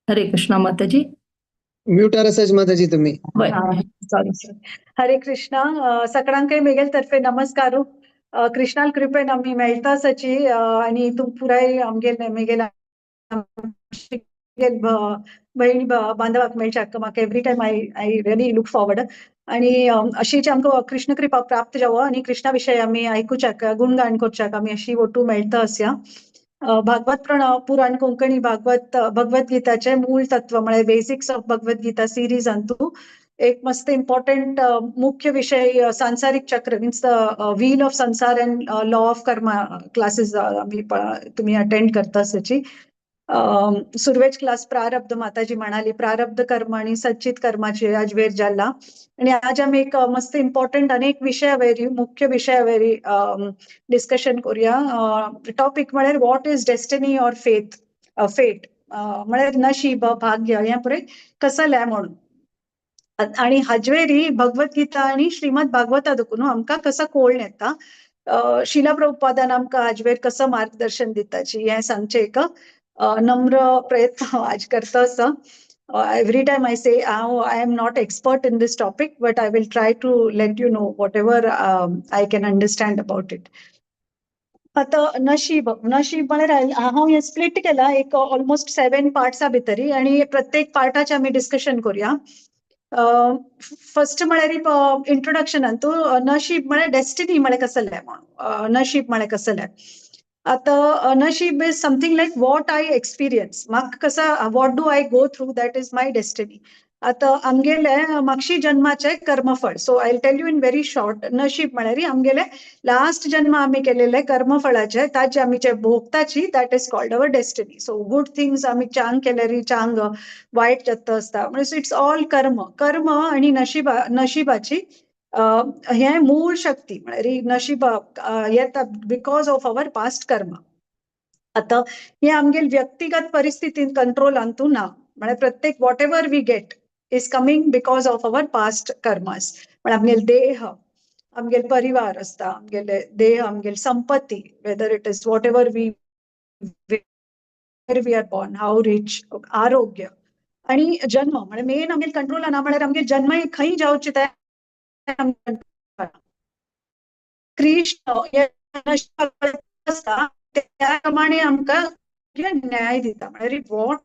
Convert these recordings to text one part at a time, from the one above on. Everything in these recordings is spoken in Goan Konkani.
हरे कृष्णा माताजी. म्यूट आसाच माताजी तुम्ही. वय. Sorry sorry. हरे कृष्णा. सगळ्यांकय मेगेल तर्फे नमस्कारू. कृष्णाल कृपेन आमी मेळटा सची आनी तूं पुराय आमगेल मेगेल बहिणी बांधवाक मेळच्याक म्हाका every time I really look forward. आणि अशीच आमकां कृष्ण कृपा प्राप्त जावो आनी कृष्णा विशय आमी आयकुच्याक, गुणगान करच्याक आमी अशी ओटू मेळटा आसया. भागवत पुराण कोंकणी भागवत भगवद्गीताचे मूळ तत्व म्हळ्यार बेसिक्स ऑफ भगवद्गीता सिरीजांतू एक मस्त इम्पॉर्टंट मुख्य विषय सांसारिक चक्र, means the wheel of sansar and law of karma classes आमी तुम्ही अटेंड करता त्याची. सुरवेच क्लास प्रारब्ध माताजी म्हणाली, प्रारब्ध कर्म आणि संचित कर्माचे आज वेर जाला आणि आज आमी एक मस्त इम्पॉर्टंट अनेक विशयावेरी, मुख्य विशयावेरी डिस्कशन करूया. टॉपिक म्हळ्यार what is destiny or faith fate, म्हळ्यार नशीब, भाग्य हें पळय कसलें म्हणून. आणि हाजवेरी भगवद्गीता आणि श्रीमद भागवता देखून आमकां कसो कोळ येता, शिला प्रभुपादान आमकां हाजवेर कसो मार्गदर्शन दिताची हें सांगचें एक नम्र प्रयत्न आज करता आसा. Every time I say I am not expert in this topic, but I will try to let you know whatever I can understand about it. आता नशीब, नशीब म्हळ्यार हांव हें स्प्लिट केला एक ऑलमोस्ट 7 पार्ट्सा भितरी आणि प्रत्येक पार्टाचे आमी डिस्कशन करूया. फर्स्ट म्हळ्यार इंट्रोडक्शनान तूं नशीब म्हळ्यार डेस्टिनी म्हळ्यार कसलें म्हणून, नशीब म्हळ्यार कसलें. आता नशीब is something like what I experience, म्हाका कसं what do I go through, that is my destiny. आता आमगेले मागशी जन्माचे कर्मफळ, so I tell you in very short, नशीब म्हळ्यार आमगेले लास्ट जन्म आमी केलेले कर्मफळाचे ताचे आमी जे भोगताची, that is called our destiny. So good things आमी चांग केल्यारी चांग, वायट जाता आसता, म्हणजे it's all कर्म. कर्म आणि नशिबा, नशिबाची हे मूळ शक्ती म्हळ्यार नशीब येता because of our past karma. आता हे आमगेल व्यक्तिगत परिस्थितीन कंट्रोलान तूं ना, म्हळ्यार प्रत्येक whatever we get is coming because of our past karmas. म्हळ्यार आमगेल देह, आमगेल परिवार आसता, आमगेले देह, आमगेल संपत्ती, whether it is whatever we where we are born, how rich, आरोग्य आणि जन्म म्हळ्यार मेन आमगेल कंट्रोलान ना, म्हळ्यार आमगेल जन्म खंय जावचे ते कृष्ण आसता त्या प्रमाणे आमकां न्याय दिता. म्हळ्यार what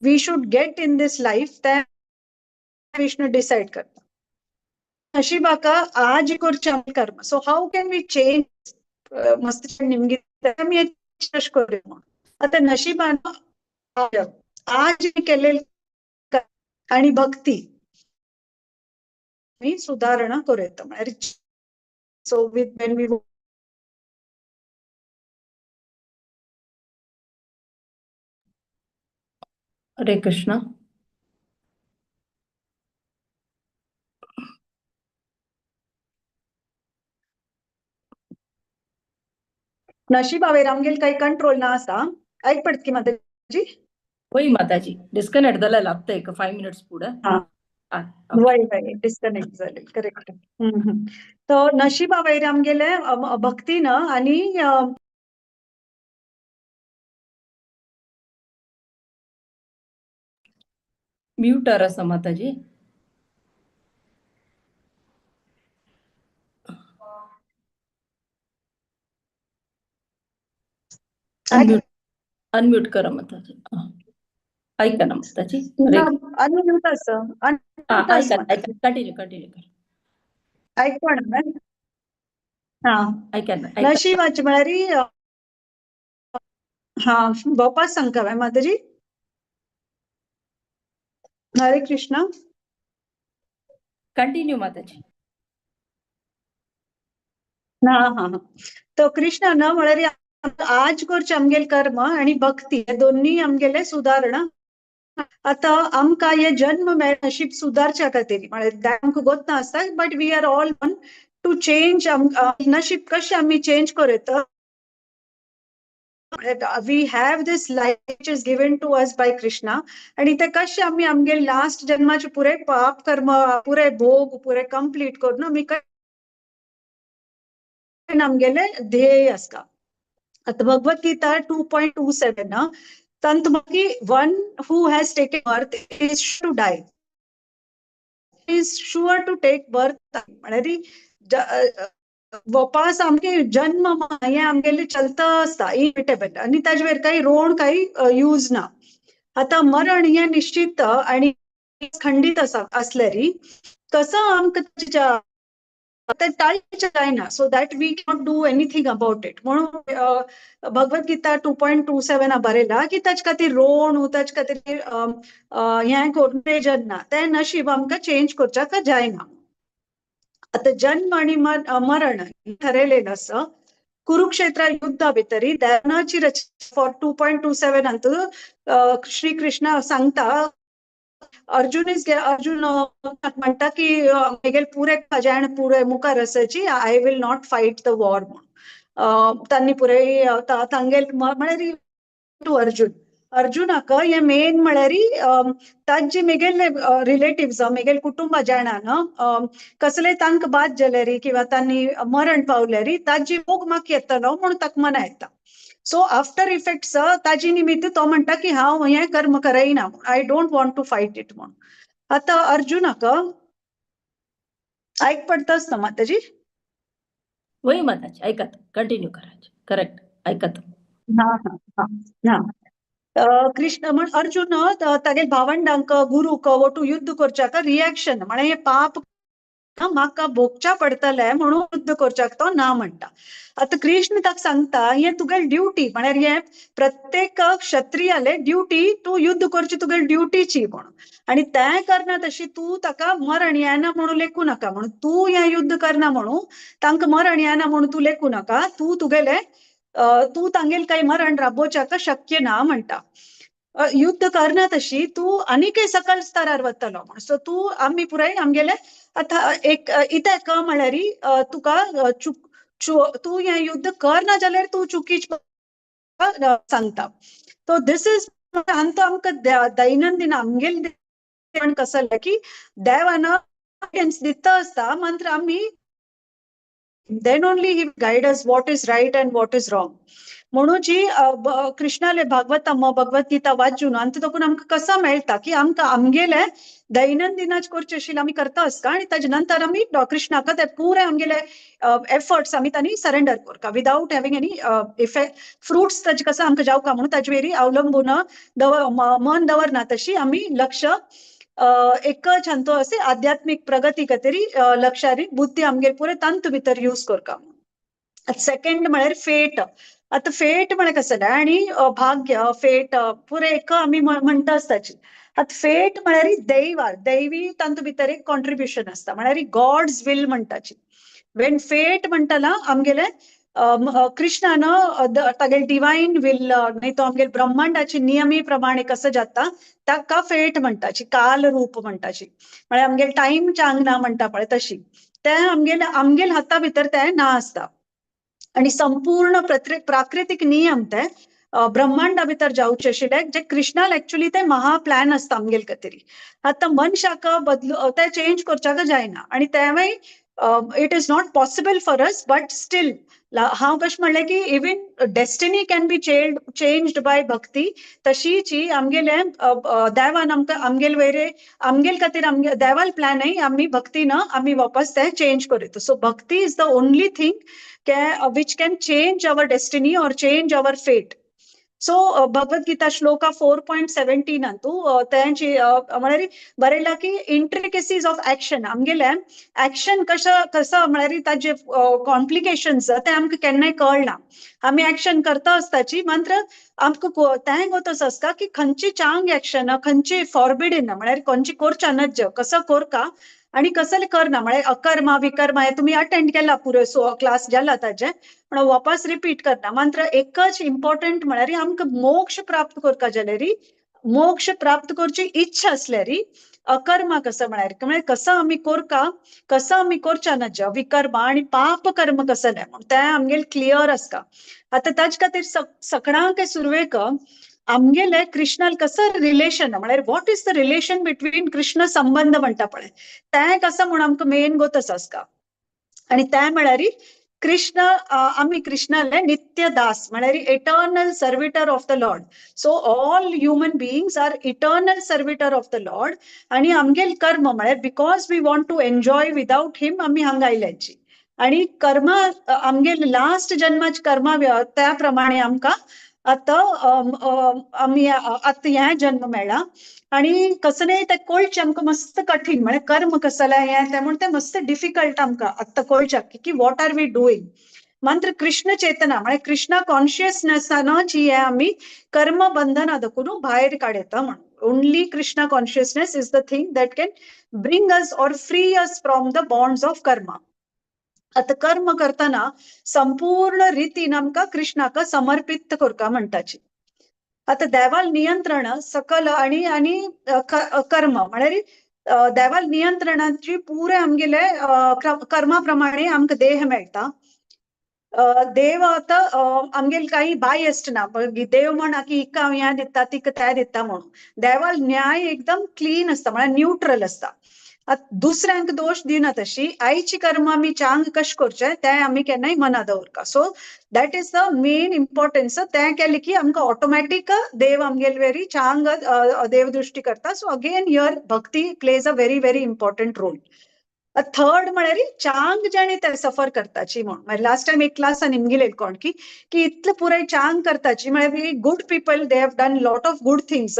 we should get in this life ते विष्णू डिसायड करता. नशिबाका आज करचें कर्म, so how can we change, मस्त निमगी आमी करूया म्हणून. आतां नशिबान आज केलेले आणि भक्ती मी सुधारणा करूं येता. म्हळ्यार so with when we Hare Krishna. नशिबावेर आमगेल काही कंट्रोल ना आसा. ऐक पडत की माताजी? होय माताजी, डिस्कनेक्ट जाला लागतं एक 5 मिनिट्स पुढे. वय वय डिस्कनेक्ट जाले, करेक्ट. तर नशिबावयर आमगेले भक्तीन आणि म्यूट आसा माताजी. अनम्यूट करा माताजी. ऐका ना माताजी, अनम्यूट आसा. कंटिन्यू कंटिन्यू कर. ऐकू ना? हा, ऐका ना. नशिबाचे म्हळ्यार हा वापस सांगता माताजी. हरे कृष्णा. कंटिन्यू माताजी. हा हा हा. तर कृष्ण न म्हळ्यार आज करचे आमगेल कर्म आणि भक्ती हे दोन्ही आमगेले सुधारणा. आता आमकां हे जन्म मेळ नशीब सुधारच्या खातीर, म्हळ्यार आमकां गोत नासता, but we are all one to change. नशीब कशें आमी चेंज करूं येता? We have this life which is given to us by Krishna, आणि ते कशें आमी आमगेल लास्ट जन्माचे पुरे पाप कर्म, पुरे भोग पुरे कंप्लीट करून आमी आमगेले ध्येय आसता. आता भगवद्गीता 2.27 तांत मागीर one who has taken birth is to die, is sure to take birth. म्हळ्यार वापस आमगे जन्म हें आमगेलें चलता आसता, इनएविटेबल, आनी ताजे वयर काही रोवण काही यूज ना. आतां मरण हें निश्चित आनी खंडीत आसा आसल्यारी कसो आमकां ते टाळचें जायना, so that we cannot do anything about it. म्हणून भगवत गीता 2.27 बरयला की ताचे खातीर रोवण, ताचे खातीर हें करून प्रयोजन ना, तें नशीब आमकां चेंज करच्याक जायना. आतां जन्म आनी मरण ठरयलेलें आसा. कुरुक्षेत्र युद्धा भितरी देवाची रचना फॉर 2.27 अंतु श्री कृष्ण सांगता, अर्जुन is Arjun म्हणटा की मेगेल पुरे खजाण पुरे मुखार आसाची, I will not fight the war म्हणून. तांणी पुरे तांगेल म्हळ्यार टू अर्जुन, अर्जुनाक हे मेन म्हळ्यार तांची मेगेले रिलेटिव्स, मेगेल कुटुंबा जाणां कसले तांकां बाद जाल्यारी किंवा तांणी मरण पावल्यारी ताजी मोग म्हाका येतलो म्हणून ताका मना येता. सो आफ्टर इफेक्ट्स ताजी निमित्त तो म्हणटा की हांव हें कर्म करना, I don't want to fight it म्हणून. आतां अर्जुनाक आयक पडताच ना माताजी? वय माताजी, ऐकत, कंटिन्यू करायचे, करेक्ट, ऐकत. हा हा हा हा कृष्ण म्हण अर्जुन तागेल भावंडांक, गुरूक ಒಟ್ಟು युद्ध करच्याक रिएक्शन म्हळ्यार हें पाप म्हाका भोगच्या पडटलें म्हणून युद्ध करच्याक तो ना म्हणटा. आतां कृष्ण ताका सांगता, हें तुगेली ड्युटी, म्हळ्यार हें प्रत्येक क्षत्रियाले ड्युटी, तूं युद्ध करची तुगेली ड्युटीची म्हणून, आनी तें करना तशी तूं ताका मरण येना म्हणून लेखू नाका, म्हणून तूं हें युद्ध करना म्हणून तांकां मरण येना म्हणून तूं लेखू नाका, तूं तुगेलें तूं तांगेल काही मरण राबोवच्याक शक्य ना म्हणटा. युद्ध करना तशी तूं आनीकय सकल स्तरार वतलो म्हण. सो तूं आमी पुराय आमगेले आतां एक इत्याक म्हळ्यार तुका चूक, तूं हें युद्ध करना जाल्यार तूं चुकीच सांगता. सो these is हांतू आमकां दैनंदिन आमगेल कसं की देवान दिता आसता, मात्र आमी then only he guide us what is right and what is wrong. म्हणून जी कृष्णाले भागवतम, भगवद्गीता वाचून आनी तातूंत आमकां कसो मेळटा की आमकां आमगेले दैनंदिनाच करचे आशिल्ले आमी करता आसता आनी ताजे नंतर आमी कृष्णाक ते पुरे आमगेले एफर्ट्स आमी तांणी सरेंडर करता without having any effect fruits. ताजे कसो आमकां जावका म्हणून ताजे वयर अवलंबून मन दवरना, तशी आमी लक्ष एकच हांतो असे आध्यात्मिक प्रगती खातीर लक्षारी बुद्धी आमगेर पुरे तांतू भितर यूज करता. सेकंड म्हळ्यार फेट. आतां फेट म्हळ्यार कसलें आनी भाग्य, फेट पुरे एक आमी म्हणटा आसताची. आतां फेट म्हळ्यार दैवा, दैवी तांतू भितर एक कॉन्ट्रिब्युशन आसता, म्हळ्यार गॉड्स will म्हणटाची. When fate म्हणटना आमगेले कृष्णान तागेले डिवायन will न्ही तो आमगेले ब्रह्मांडाची नियमी प्रमाणे कसं जाता ताका फेट म्हणटाची, काल रूप म्हणटाची. म्हळ्यार आमगेले टायम चांग ना म्हणटा पळय तशी ते आमगेले आमगेल हाता भितर ते ना आसता आणि संपूर्ण प्राकृतिक नियम ते ब्रह्मांडा भितर जावचे आशिल्ले जे कृष्णाल एक्चुअली ते महा प्लॅन आसता आमगेल खातीर. आतां मनशाक बदलू ते चेंज करच्याक जायना आणि तेवूय it is not possible for us, but still हांव कशें म्हणलें की even destiny can be changed by भक्ती. तशीच ही आमगेले देवान आमकां आमगेल वयर आमगेल खातीर आमगे देवाल प्लॅनय आमी भक्तीन आमी वापस ते चेंज करीत. So Bhakti is the only thing which can change our destiny or change our fate. So Bhagavad Gita Shloka 4.17 Antu तेंची म्हळ्यार बरयला की इंट्रिकेसीज ऑफ ऍक्शन, आमगेले ऍक्शन कशें कसो म्हळ्यार ताजे कॉम्प्लिकेशन्स ते आमकां केन्नाय कळना. आमी ऍक्शन करता आसताची, मात्र आमकां तें गोत आसता की खंयची चांग ऍक्शन, खंयची फॉर्बिडन, म्हळ्यार खंयची करच्या नज्ज, कसो करका आणि कसले करना, म्हळ्यार अकर्मा विकर्मा हे तुमी अटेंड केला पुरो सो क्लास जाला ताजे, पण वापस रिपीट करना. मात्र एकच इम्पॉर्टंट म्हळ्यार आमकां मोक्ष प्राप्त करका जाल्यार, मोक्ष प्राप्त करची इच्छा आसल्यार अकर्मा कसं म्हळ्यार म्हळ्यार कसं आमी करका, कसं आमी करच्या नज्ज, विकर्मा आणि पाप कर्म कसं न्हय म्हण तें आमगेल क्लियर आसता. आतां ताजे खातीर सगळ्यांक सुरवेक आमगेले कृष्णाल कसं रिलेशन, म्हळ्यार what is the relation between Krishna संबंध म्हणटा पळय तें कसं म्हूण आमकां मेन गोत आसता. आनी तें म्हळ्यार कृष्ण, आमी कृष्णाले नित्य दास, म्हळ्यार eternal servitor of the Lord. So all human beings are eternal servitor of the Lord. आणि आमगेल कर्म म्हळ्यार because we want to enjoy without him आमी हांगा आयल्याची आणि कर्म, आमगेल लास्ट जन्माची कर्मा त्या प्रमाणे आमकां आतां आमी आतां हें जन्म मेळ्ळा. आणि कसं नाही ते कळचें आमकां मस्त कठीण, म्हळ्यार कर्म कसलें हें तें म्हूण तें मस्त डिफिकल्ट आमकां आतां कळच्याक की what are we doing. मात्र कृष्ण चेतना म्हळ्यार कृष्णा कॉन्शियसनेसान जी हें आमी कर्म बंधना दकून भायर काडयता म्हणून. Only Krishna consciousness is the thing that can bring us or free us from the bonds of karma. आतां कर्म करतना संपूर्ण रितीन आमकां कृष्णाक समर्पित करका म्हणटाची. आतां देवाल नियंत्रण सकल आणि आणि कर्म म्हळ्यार देवाल नियंत्रणाची पुरे आमगेले कर्मा प्रमाणे आमकां देह मेळटा. देव आतां आमगेल काही बायस्ट ना, देव म्हणा की हिका हांव हें दिता, तिका तें दिता म्हणून. देवाल न्याय एकदम क्लीन आसता, म्हळ्यार न्यूट्रल आसता. आतां दुसऱ्यांक दोश दिना तशी आयची कर्म आमी चांग कशें करचें तें आमी केन्नाय मना दवरका. So that is the main importance. तें केलें की आमकां ऑटोमॅटीक देव आमगेले वेरी चांग देवदृष्टी करता. So again here bhakti plays a very very important role. Third म्हळ्यार चांग जाणे ते सफर करताची म्हूण. मागीर लास्ट टायम एक क्लासान निमगिलें कोण की की इतले पुराय चांग करताची म्हळ्यार good people, they have done lot of good things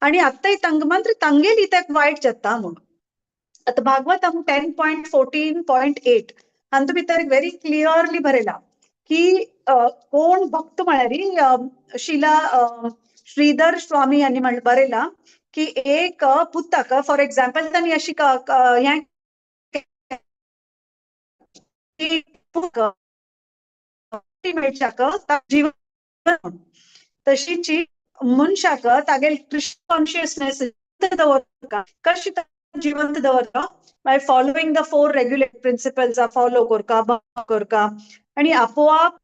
आणि आतांय तांकां मात्र तांगेली तेक वायट जाता म्हणून. आतां भागवतम 10.14.8 हातूंत भितर व्हेरी क्लियरली बरयलां की कोण भक्त म्हळ्यार शिला श्रीधर स्वामी यांनी बरयलां की एक पुताक फॉर एक्झाम्पल तांणी अशी हें मेळच्याक जीवन तशीची मनशाक तागेल कृष्ण कॉन्शियसनेस दवरता, कशी जिवंत दवरता by following the four regular principles follow करका, करका आणि आपोआप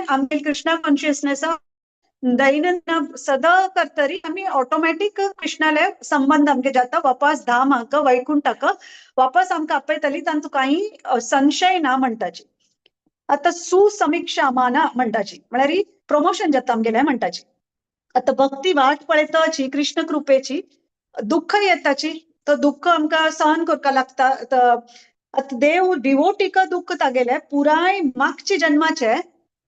आमगेल कृष्णा कॉन्शियसनेस दैनंदिन सदा करतरी आमी ऑटोमॅटीक कृष्णाले संबंध आमगे जाता, वापस धामाक, वैकुंठाक वापस आमकां आपयतली, तांतू काही संशय ना म्हणटाची. आतां सुसमीक्षा माना म्हणटाची, म्हळ्यार प्रमोशन जाता आमगेलें म्हणटाची. आतां भक्ती वाट पळयताची कृष्ण कृपेची, दुःख येताची तो दुःख आमकां सहन करपाक लागता. आतां देव डिवोटीक दुःख तागेले पुराय मागचे जन्माचे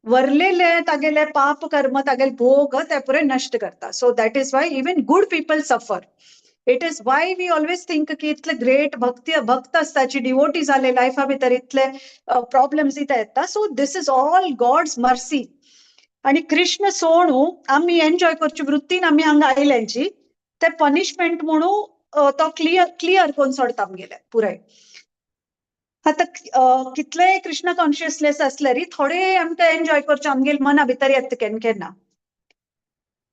वरलेले तागेले पाप कर्म, तागेले भोग ते पुराय नश्ट करता. So that is why even good people suffer. It is why we always think की इतले ग्रेट भक्ती भक्त आसताची, डिवोटी जाले, लायफा भितर इतले प्रॉब्लम्स इथे येता. So this is all God's mercy. आणि कृष्ण सोणू आमी एन्जॉय करची वृत्तीन आमी हांगा आयल्यांची ते पनिशमेंट म्हणून तो क्लियर क्लियर करून सोडता आमगेले पुराय. आतां कितलेय कृष्ण कॉन्शियसनेस आसल्यारी थोडे आमकां एन्जॉय करचें आमगेले मना भितर येता केन्ना केन्ना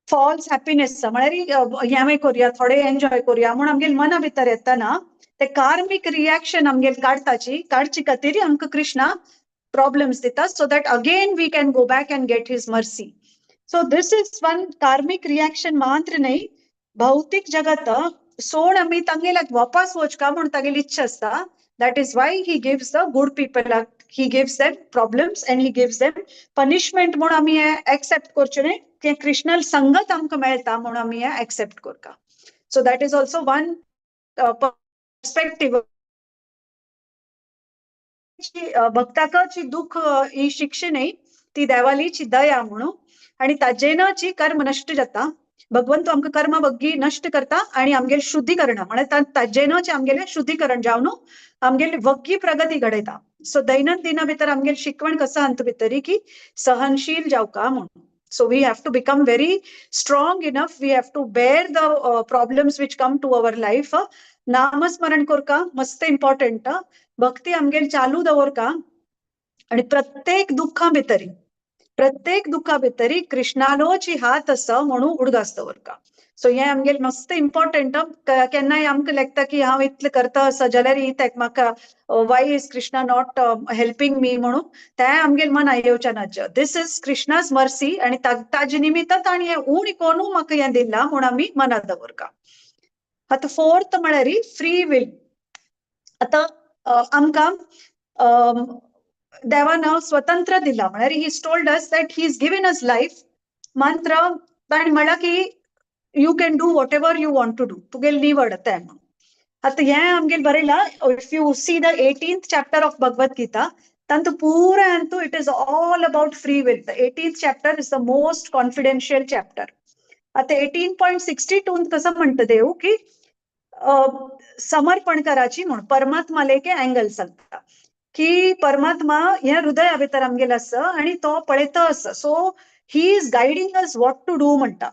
फॉल्स हॅपीनेस, म्हळ्यार हेंवूय करुया, थोडे एन्जॉय करुया म्हूण आमगेले मना भितर येतना ते कार्मीक रिएक्शन आमगेले काडताची, काडचे खातीर आमकां कृष्णा प्रॉब्लम्स दिता, so that again we can go back and get his mercy. So this is one karmic reaction मात्र न्हय, भौतीक जगत सोड आमी तांगेल्याक वापस वचका म्हूण तागेली इच्छा आसता. That is why he gives the good people, he gives them problems and he gives them punishment म्हूण आमी हें एक्सेप्ट करचें न्हय की कृष्णाल संगत आमकां मेळटा म्हूण आमी हें एक्सेप्ट करता. So that is also one perspective. भक्ताकची दुःख ही शिक्षा न्हय, ती देवालीची दया म्हणून आणि ताजेनची कर्म नश्ट जाता. भगवंत आमकां कर्म वग्गी नश्ट करता आणि आमगेले शुद्धीकरण म्हळ्यार ताजेनच आमगेले शुद्धीकरण जावन आमगेली वग्गी प्रगती घडयता. सो दैनंदिना भितर आमगेली शिकवण कसा अंत भितरी की सहनशील जावका म्हणून. So we have to become very strong enough. We have to bear the problems which come to our life. नामस्मरण करका मस्त इम्पॉर्टंट, भक्ती आमगेली चालू दवरका आणि प्रत्येक दुःखा भितरी, प्रत्येक दुःखा भितरी कृष्णालोची हात आसा म्हणून उडगास दवरका. सो हें आमगेले मस्त इम्पॉर्टंट. केन्नाय आमकां लेगता की हांव इतलें करता आसा जाल्यार इत्याक म्हाका, why is Krishna not helping me म्हणून तें आमगेले मना येवचें ना. This is Krishna's mercy आणि ताजे निमित्त ताणें हें उण कोणू म्हाका हें दिलां म्हूण आमी मनात दवरका. आतां फोर्थ म्हळ्यार फ्री will. आतां आमकां देवान स्वतंत्र दिला, म्हळ्यार he told us that he is given us life. मात्र ताणें म्हणलां की you can do whatever you want to do, तुगेली निवड तें म्हणून. आतां हें आमगेर बरयलां, if you see the 18th chapter of Bhagavad Gita, तातूंत पुराय हातूंत it is all about free will. The 18th chapter is the most confidential chapter. आतां 18.62 कसं म्हणटा देव की समर्पण कराची म्हूण परमात्माले एक अँगल सांगता की परमात्मा ह्या हृदया भितर आमगेले आसा आनी तो पळयता आसा, so he is guiding us what to do म्हणटा.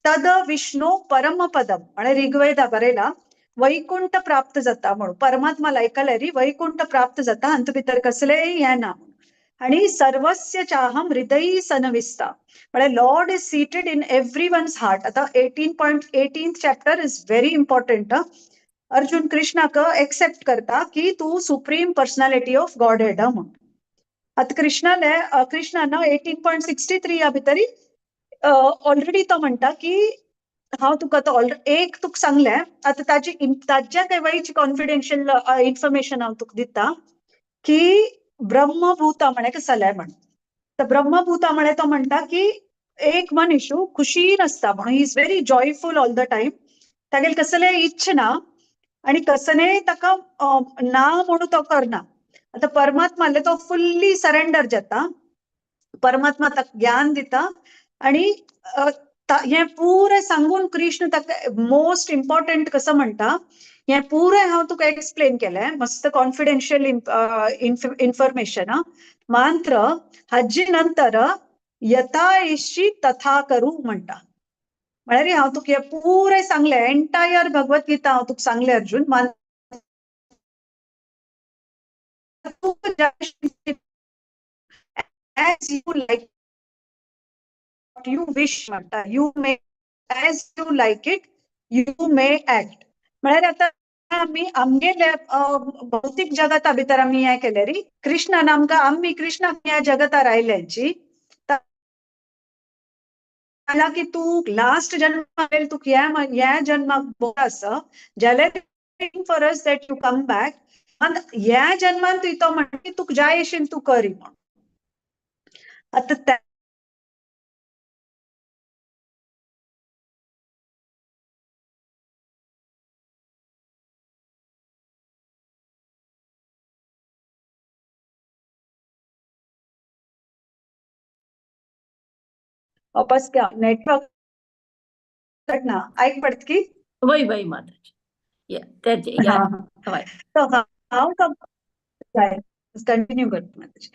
तद विष्णु परमपदम म्हळ्यार ऋग्वेदा बरयला वैकुंठ प्राप्त जाता म्हणून, परमात्मा लायकल्यारी वैकुंठ प्राप्त जाता, हातूंत भितर कसलेय हें ना. आनी सर्वस्य चाहम हृदयी सनविस्ता म्हळ्यार Lord is seated in everyone's heart. आतां 18.18 chapter is very important. Arjun कृष्णाक एक्सेप्ट करता की तूं supreme personality of Godhead म्हणून. आतां कृष्णाले कृष्णान 18.63 ह्या भितरी ऑलरेडी तो म्हणटा की हांव तुका तो एक तुका सांगलें, आतां ताजी ताज्या केवायची कॉन्फिडेन्शियल इन्फॉर्मेशन हांव तुका दिता की ब्रह्मभूता म्हळ्यार कसलें म्हण. तर ब्रह्मभूता म्हळ्यार तो म्हणटा की एक मनीस खुशीन आसता म्हणून, he is very joyful all the time, तागेले कसलेय इच्छा ना आनी कसलेय ताका ना म्हणून तो करना. आतां परमात्माले तो फुल्ली सरेंडर जाता, परमात्मा ताका ज्ञान दिता आनी हें पुरें सांगून कृष्ण ताका मोस्ट इम्पॉर्टंट कसो म्हणटा, हें पुरें हांव तुका एक्सप्लेन केलें मस्त कॉन्फिडेन्शियल इन्फॉर्मेशन, मात्र हाजे नंतर यथा येशी तथा करू म्हणटा. म्हळ्यार हांव तुका हें पुरें सांगलें, एंटायर भगवत गीता हांव तुका सांगलें Arjun, as you like you wish म्हणटा, you may as you like it you may act. म्हळ्यार आतां आमी आमगेले भौतीक जगता भितर आमी हें केलें री, कृष्णान आमकां आमी कृष्णाक ह्या जगतार आयल्यांची म्हणलां की तूं लास्ट जन्म तुका ह्या जन्माक बरो आसा जाल्यार for us that you come back, आनी ह्या जन्मान तूं तो म्हणटा तुका जाय अशें तूं कर म्हणून. आतां वापस क्या नेटवर्क ना ऐक पडत की वय वय माताजी हांव कंटिन्यू करता माताजी.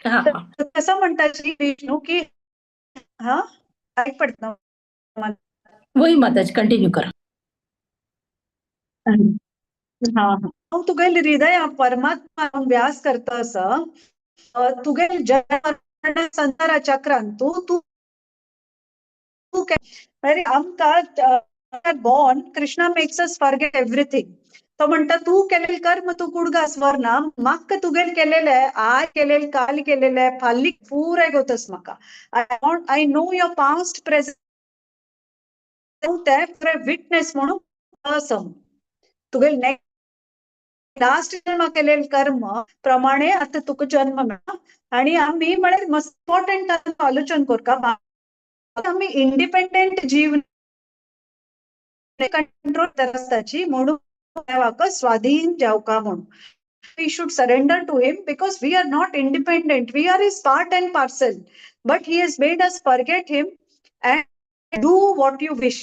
कसं म्हणटा विष्णू की हा ऐक पडत ना वय माताजी कंटिन्यू करा. हा हांव तुगेले हृदय परमात्मा व्यास करता असं तुगेले जन्म संसारा चक्रान तूं तूं आमकां born Krishna makes us forget everything. तो म्हणटा तूं केलेलें कर्म तूं कुडगास व्हरना, म्हाका तुगेलें केलेलें आज केलेलें काल केलेलें फाल्ली पुराय गोतस म्हाका, I know your past present, तें पुराय विटनेस म्हणून असं तुगेलें नेक्स्ट लास्ट जन्मा केलेलें कर्म प्रमाणे आतां तुका जन्म मेळ्ळा. आनी आमी म्हळ्यार मस्त इम्पॉर्टंट आलोचन करता, आमी इंडिपेंडंट जीव कंट्रोल आसताची म्हणून देवाक स्वाधीन जावका म्हणून we should surrender to him because we are not independent, we are his part and parcel, but he has made us forget him and do what you wish.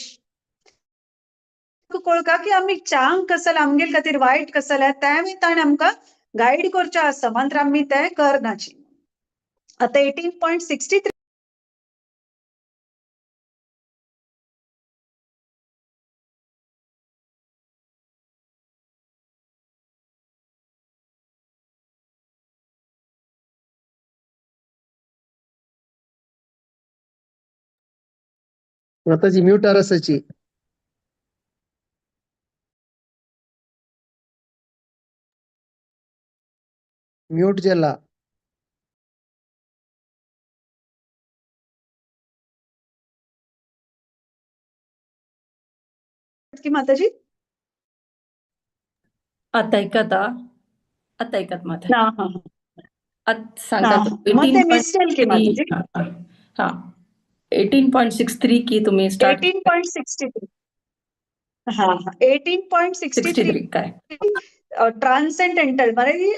कळका की आमी चांग कसले आमगेले खातीर वायट कसले तें ताणें आमकां गायड करचें आसा, मात्र आमी तें करनाची. आतां 18.63 माताजी म्यूट आसाची. म्यूट जाला. की माताजी आता ऐकत, आता ऐकत माता. हा. आतां सांगता. हा, मग ते मिस जाल की मातूजी. हा, 18.63 की तुम्ही स्टार्ट. 18.63, हा, 18.63. 63, करेक्ट. ट्रान्सेंडेंटल म्हणजे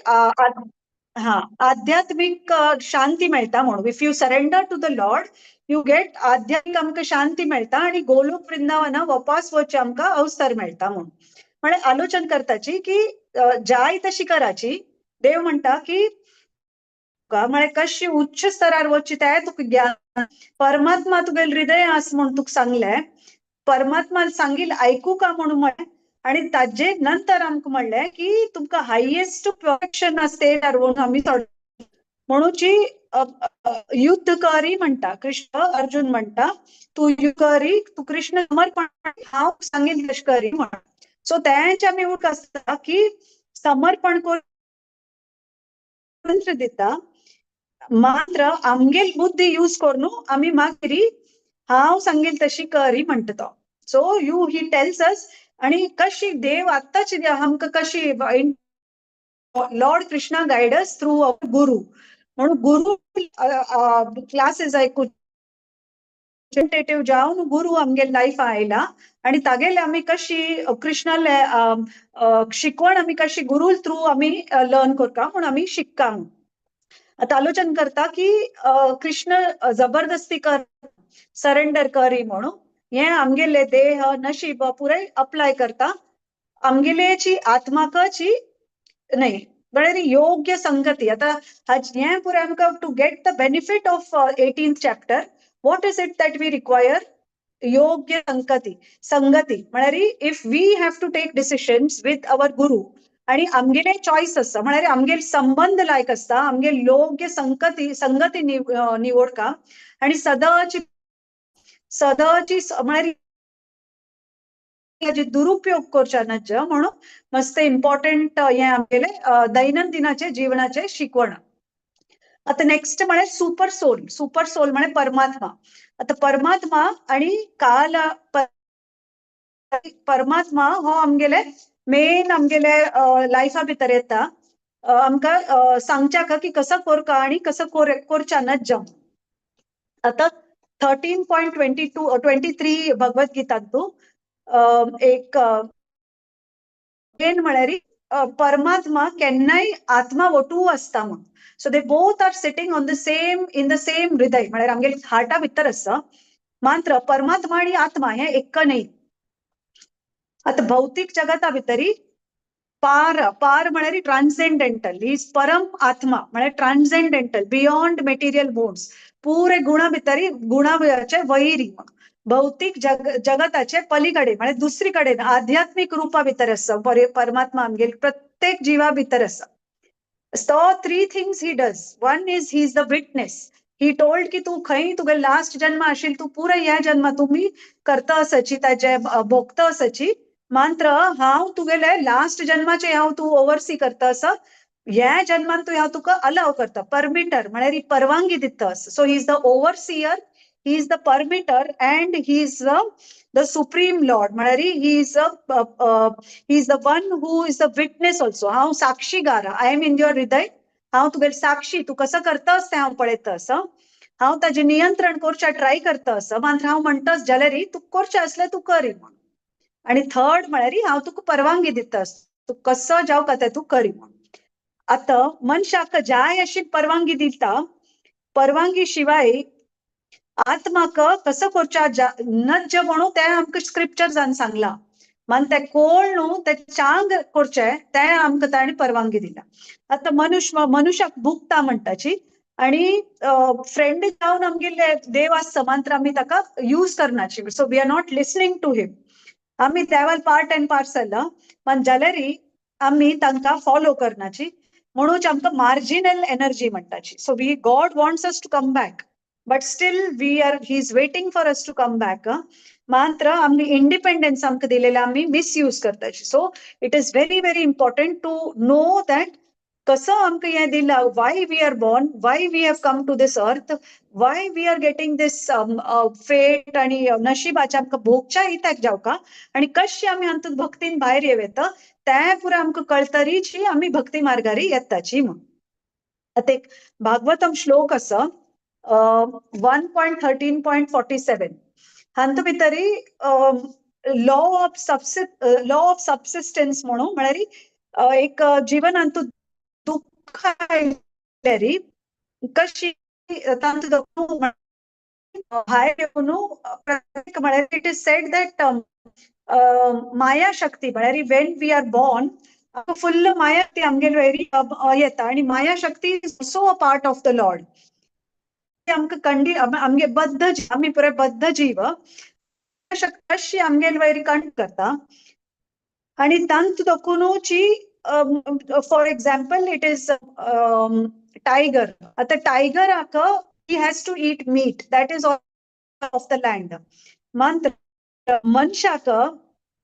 हा आध्यात्मिक शांती मेळटा म्हणून. If you surrender to the Lord, you get आध्यात्मिक आमकां शांती मेळटा आणि गोलोक वृंदावना वपास वचचे आमकां अवसर मेळटा म्हणून. म्हळ्यार आलोचन करताची की जाय तशी कराची. देव म्हणटा की म्हळ्यार कशी उच्च स्तरार वचची तें तुका ज्ञान, परमात्मा तुगेल हृदय आस म्हूण तुका सांगलें, परमात्मान सांगील आयकू का म्हणून म्हळें आणि ताजे नंतर आमकां म्हणलें की तुमकां हायेस्ट प्रोटेक्शन आसता म्हणून आमी म्हणूची युद्ध करी म्हणटा. कृष्ण अर्जुन म्हणटा, तूं युद्ध करी, तूं कृष्ण समर्पण, हांव सांगील तशें करी म्हणून. सो तेंच आमी उठ आसता की समर्पण करून दिता, मात्र आमगेल बुद्धी यूज करून आमी मागीर हांव सांगील तशी करी म्हणटा तो. So you he tells us आणि कशी देव आत्ताची आमकां कशी Lord Krishna guide us through our guru म्हणून. गुरु क्लासेस आयकू जावन गुरु आमगे लायफ आयला आणि तागेले आमी कशी कृष्णाले शिकवण आमी कशी गुरु थ्रू आमी लर्न करता म्हूण आमी शिक्का. आतां आलोचन करता की कृष्ण जबरदस्ती कर सरेंडर करी म्हणून. हे आमगेले देह नशीब पुराय अप्लाय करता आमगेलेची आत्माकची नाही, म्हळ्यार योग्य संगती. आतां हें पुराय आमकां to get the benefit of 18th chapter, what is it that we require? योग्य संगती. संगती म्हळ्यार if we have to take decisions with our guru आणि आमगेले चॉयस आसता, म्हळ्यार आमगेले संबंध लायक आसता, आमगेले योग्य संगती निवडका आणि सदाची सदाची म्हळ्यार दुरुपयोग करच्या नज्ज म्हणून मस्त इम्पॉर्टंट हे आमगेले दैनंदिनाचे जीवनाचे शिकवण. आता नेक्स्ट म्हळ्यार सुपर सोल. सुपर सोल म्हळ्यार परमात्मा. आता परमात्मा आणि काल, परमात्मा हो आमगेले मेन आमगेले लायफा भितर येता, आमकां सांगच्याक की कसो करका आणि कसो करच्या नज्ज. आता 13.22 23 भगवत गीतांतू एक मेन म्हळ्यार परमात्मा केन्नाय आत्मा वटू आसता म्हूण. So they both are sitting on the same in the same हृदय, म्हळ्यार आमगेले हार्टा भितर आसता. मात्र परमात्मा आणि आत्मा हे एक न्ही. आतां भौतीक जगता भितरी पार, पार म्हळ्यार ट्रान्सेंडेंटल is परम आत्मा, म्हळ्यार ट्रान्सेंडेंटल बियॉन्ड मेटिरियल मोड्स, पुरे गुणा भितरी गुणाचे वैरी, भौतीक जगताचे पलीकडे, म्हळ्यार दुसरी कडेन आध्यात्मीक रुपा भितर आसा परमात्मा. आमगेले प्रत्येक जिवा भितर आसा. So three things he does. One is, he is the witness. He told की तू खंय तुगे लास्ट जन्म आशिल, तू पुराय ह्या जन्मा तुमी करता आसाची, ताजे भोगता आसाची, मात्र हांव तुगेले लास्ट जन्माचे हांव तूं ओवरसी करता आसा. ह्या जन्मान तूं हांव तुका अलाव करता, परमिटर, म्हळ्यार ही परवानगी दिता. So he is the overseer, he is the permitter and he is the supreme Lord, म्हळ्यार he is the one who is the witness also. हांव साक्षीगार, I am in your हृदय. हांव तुगेले साक्षी, तूं कसो करतास तें हांव पळयता आसा. हांव ताजें नियंत्रण करच्या ट्राय करता आसा, मात्र हांव म्हणटाच जाल्यार तूं करचें आसल्यार तूं करी म्हणून. आणि थर्ड म्हळ्यार हांव तुका परवानगी दिता, तूं कसो जावका तें तूं करी म्हणून. आतां मनशाक जाय अशी परवानगी दिता. परवानगी शिवाय आत्माक कसो करच्या नज्ज म्हणून तें आमकां स्क्रिप्चर्सान सांगलां. मान तें कोण न्हू, तें चांग करचें तें आमकां ताणें परवानगी दिला. आतां मनुष्य मनुष्याक भुगता म्हणटाची आणि फ्रेंड जावन आमगेले देव आसता, मात्र आमी ताका use करनाची. So we are not listening to him. आमी देवाल पार्ट अँड पार्सल, पण जाल्यार आमी तांकां फॉलो करनाची, म्हणून आमकां मार्जिनल एनर्जी म्हणटाची. So we God wants us to come back, but still we are he is waiting for us to come back. मात्र आमी इंडिपेंडन्स आमकां दिलेले आमी misuse करताची. So it is very very important to know that कसं आमकां हें दिलां, why we are born, why we have come to this earth, why we are getting this fate आणि नशिबाचे आमकां भोगच्या इत्याक जावका आणि कशी आमी हातूंत भक्तीन भायर येवं येता, तें पुराय आमकां कळतरीच आमी भक्ती मार्गारी येताची म्हूण. आतां एक भागवतम श्लोक आसा, 1.13.47. हातूंत भितरी law of subsistence म्हणून, म्हळ्यार एक जिवनांत दुःख आयल्यार कशी तांतूत भायर येवन म्हळ्यार, it is said that माया शक्ती, म्हळ्यार when we are born, full माया ती आमगेले वयर येता आणि माया शक्ती is also a part of the Lord. आमकां कंडी आमगे बद्ध, आमी पुराय बद्ध जीव, कशी आमगेले वयर कंट करता आणि तांत दाखोवनूची. For example, it is tiger. आतां टायगराक he has to eat meat that is of the land. मात्र मनशाक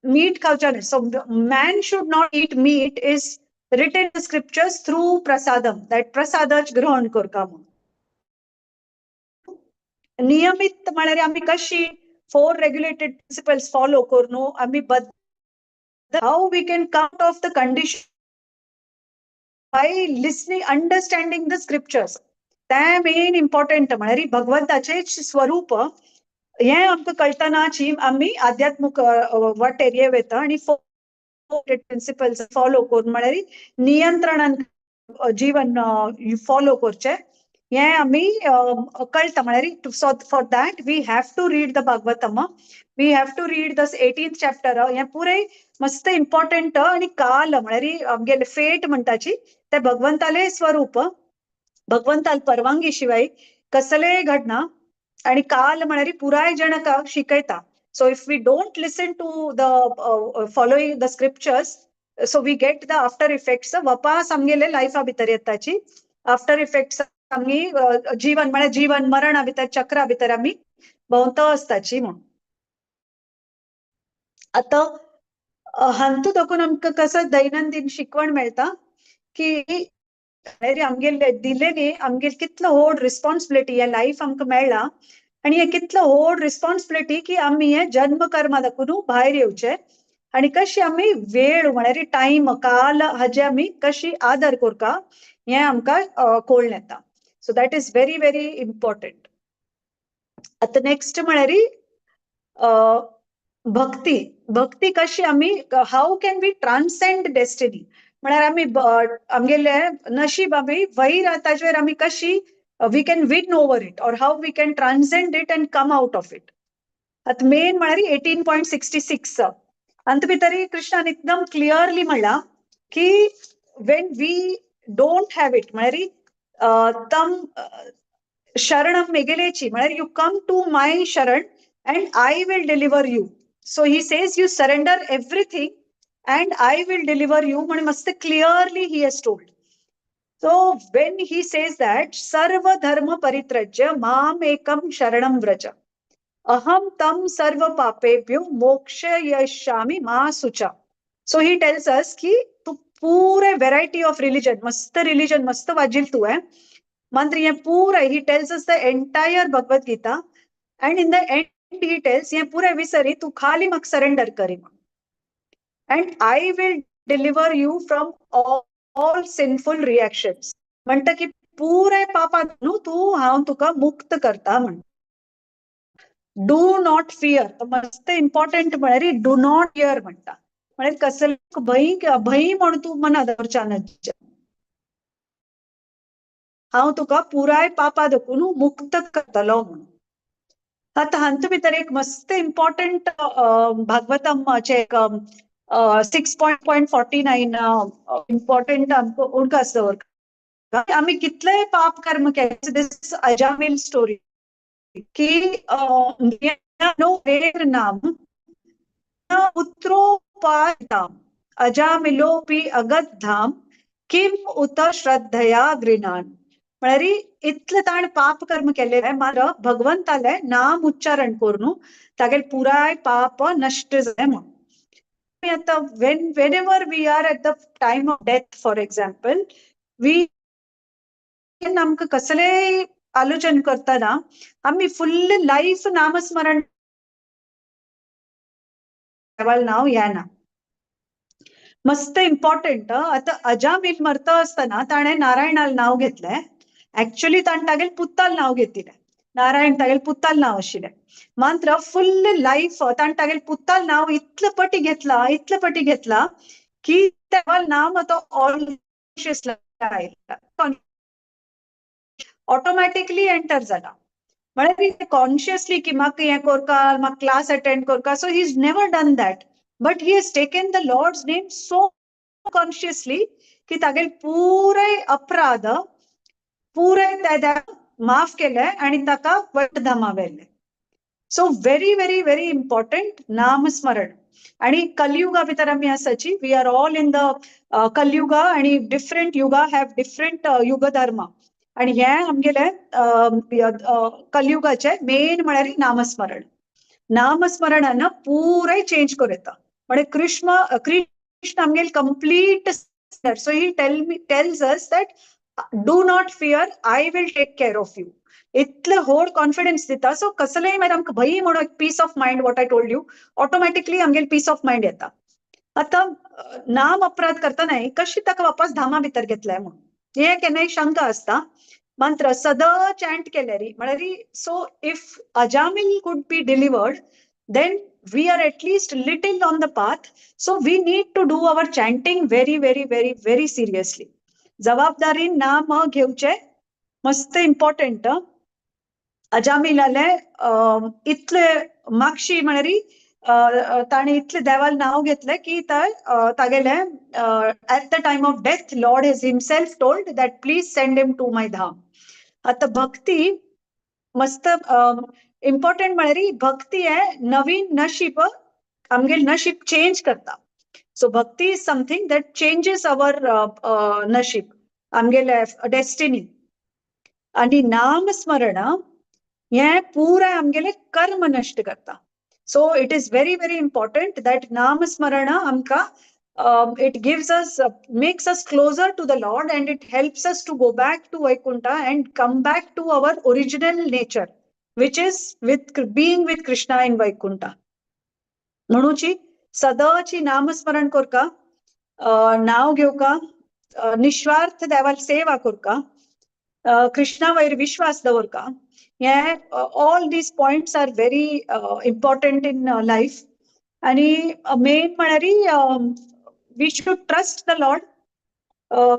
मीट खावचें न्हय. So man should not eat meat is written in scriptures through prasadam, that प्रसादच ग्रहण करका म्हणून. नियमित म्हळ्यार आमी कशी फोर रेग्युलेटेड प्रिन्सिपल्स फॉलो करून आमी बद्द how we can come of the condition by listening, understanding the scriptures. तें मेन इम्पॉर्टंट, म्हळ्यार भगवंताचें स्वरूप हें आमकां कळटनाची आमी आध्यात्मक वाटेर येवं येता आनी फोर प्रिन्सिपल्स फॉलो करून, म्हळ्यार नियंत्रणान जीवन फॉलो करचें हें आमी कळटा. म्हळ्यार so for that we have to read the Bhagavatam, we have to read the 18th chapter. हें पुराय मस्त इम्पॉर्टंट. आणि काल म्हळ्यार आमगेले फेट म्हणटाची ते भगवंताले स्वरूप, भगवंताल परवानगी शिवाय कसलेय घडना आणि काल म्हळ्यार पुराय जनका शिकयता. So if we don't listen to the following the scriptures, so we get the after effects. वापास आमगेले लायफा भितर येताची आफ्टर इफेक्ट्स. आमी जीवन म्हळ्यार जीवन मरणा भितर, चक्रा भितर आमी भोंवता आसताची म्हणून. आतां हांतू दाखोवन आमकां कसो दैनंदीन शिकवण मेळटा की आमगेले दिले न्ही, आमगेर कितलो व्हड रिस्पॉन्सिबिलिटी, हे लायफ आमकां मेळ्ळा आणि हे कितलो व्हड रिस्पॉन्सिबिलिटी की आमी हे जन्म कर्मा दाखोवन भायर येवचे आणि कशी आमी वेळ, म्हळ्यार टायम, काल हाजे आमी कशी आदर करका हें आमकां कळून येता. So that is very very important. आतां नेक्स्ट म्हळ्यार भक्ती. भक्ती कशी आमी, how can we transcend destiny? म्हळ्यार आमी आमगेले नशीब आमी वयर ताजेर आमी कशी we can win over it or how we can transcend it and come out of it. आतां मेन म्हळ्यार 18.66. हातूंत भितर कृष्णान एकदम क्लियरली म्हणलां की when we don't have it, म्हळ्यार तम शरणम मेगेलेची, म्हळ्यार you come to my Sharan and I will deliver you. So he says you surrender everything and I will deliver you म्हणून मस्त clearly he has told. So when he says that सर्व धर्म परित्यज्य माम एकम शरणम व्रज अहम तम सर्व पापेभ्यो मोक्षयिष्यामि मा शुचः. So he tells us की तू पुरे व्हेरायटी ऑफ रिलिजन, मस्त रिलिजन मस्त वाजील तुवें, मात्र हें पुराय, he tells us the entire Bhagavad Gita and in the end he tells, हें पुराय विसरी तू खाली म्हाका सरेंडर करी म्हण and I will deliver you from all sinful reactions. म्हणटा की पुराय पापात न्हू तूं, हांव तुका मुक्त करता म्हण. Do not fear. मस्त इम्पॉर्टंट म्हळ्यार do not fear म्हणटा, म्हळ्यार कसले भंय भंय म्हण तूं मना दवरच्या न्हय, हांव तुका पुराय पापा दाखोवन मुक्त करतलो म्हणून. आतां हातूंत भितर एक मस्त इम्पॉर्टंट भागवतमाचे एक 6.49 इम्पॉर्टंट आमकां उडगास दवरता. आमी कितलेय पाप कर्म केले, this Ajamil story की नाम पुत्रोपाताम अजामिलोपी अगत धाम किम उत श्रद्धया गृणान. म्हळ्यार इतलें ताणें पाप कर्म केलें, मात्र भगवंतालें नाम उच्चारण करून तागेलें पुराय पाप नश्ट जालें म्हूण. आतां whenever we are at the time of death, for example, we आमकां कसलेय आलोचन करतना आमी फुल्ल लायफ नामस्मरण नांव येना. मस्त इम्पॉर्टंट. आतां अजामील मरता आसतना ताणें नारायणाल नांव घेतलें. ऍक्च्युली ताणें तागेले पुताल नांव घेतिलें. नारायण तागेले पुताल नांव आशिल्लें. मात्र फुल्ल लायफ ताणें तागेले पुताल नांव इतले पटी घेतला, इतले पटी घेतला की तेव्हा नाम आतां ऑल आयला, ऑटोमॅटिकली एंटर जाला. म्हळ्यार कॉन्शियसली की म्हाका हें करका, म्हाका क्लास अटेंड करका, so he is never done that, but he has taken the Lord's name so consciously की तागेले पुराय अपराध पुराय त्या माफ केले आणि ताका वैकुंठधामा व्हेलें. So very very very important नामस्मरण. आणि कलियुगा भितर आमी आसाची, we are all in the Kaliyuga आणि डिफरंट युगा have different युगधर्म. आणि हे आमगेले कलियुगाचे मेन म्हळ्यार नामस्मरण. नामस्मरणान पुराय चेंज करूं येता. म्हणजे कृष्ण कृष्ण आमगेले complete, so he tells us that do not fear, I will take care of you. इतले व्हड कॉन्फिडन्स दिता. सो कसलेय मागीर आमकां भंय म्हणून एक peace of mind, what I told you, automatically आमगेले पीस ऑफ मायंड येता. आतां नाम अपराध करतनाय कशी ताका वापस धामा भितर घेतलाय म्हणून हे केन्नाय शंका आसता. मंत्र सदां चॅन्ट केल्यारी म्हळ्यार, so if Ajamil could be delivered, then we are at least little on the path. So we need to do our chanting very very very very seriously. जबाबदारी नाम घेवचे मस्त इम्पॉर्टंट. अजामिलाले इतले मागशी म्हळ्यार ताणें इतले देवाल नांव घेतलें की तागेले at the time of death Lord has himself told that please send him to my dham. आतां भक्ती मस्त इम्पॉर्टंट म्हळ्यार भक्ती हे नवीन नशीब, आमगेले नशीब चेंज करता. So Bhakti is something that changes our नशीब, आमगेले डेस्टिनी. आणि नामस्मरण हे पुराय आमगेले कर्म नश्ट करता. So it is very very important that नामस्मरण आमकां it gives us makes us closer to the Lord and it helps us to go back to Vaikuntha and come back to our original nature, which is with being with Krishna in Vaikuntha. म्हणूची सदाची नामस्मरण करका, नाव घेवका, निस्वार्थ देवाल सेवा करका, कृष्णा वयर विश्वास दवरका. हे all these points are very important in life. आणि मेन म्हळ्यार we should trust the Lord.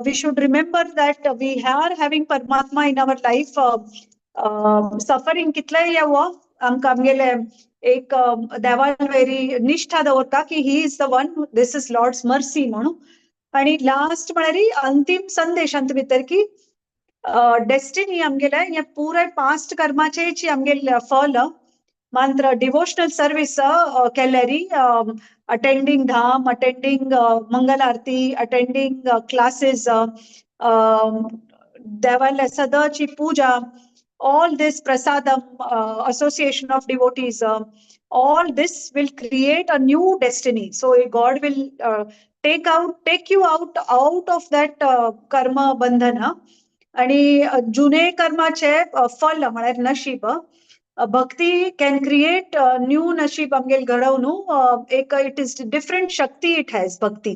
We should remember that we are having Paramatma in our life. Suffering कितलेय येवो, आमकां आमगेले एक देवा वयरी निष्ठा दवरता की he is the one, this is Lord's mercy म्हणून. आणि लास्ट म्हळ्यार अंतीम संदेशांत भितर की डेस्टिनी आमगेले हे पुराय पास्ट कर्माचेची आमगेले फल. मात्र डिवोशनल सर्वीस केल्यारी, अटेंडिंग धाम, अटेंडिंग मंगल आरती, अटेंडिंग क्लासेस, देवाल्या सदाची पूजा, all this prasadam, association of devotees, all this will create a new destiny. So God will take you out of that karma bandhana. आणि जुने कर्माचे फल म्हळ्यार नशीब, भक्ती can create new नशीब आमगेले घडोवन एक it is different Shakti it has भक्ती.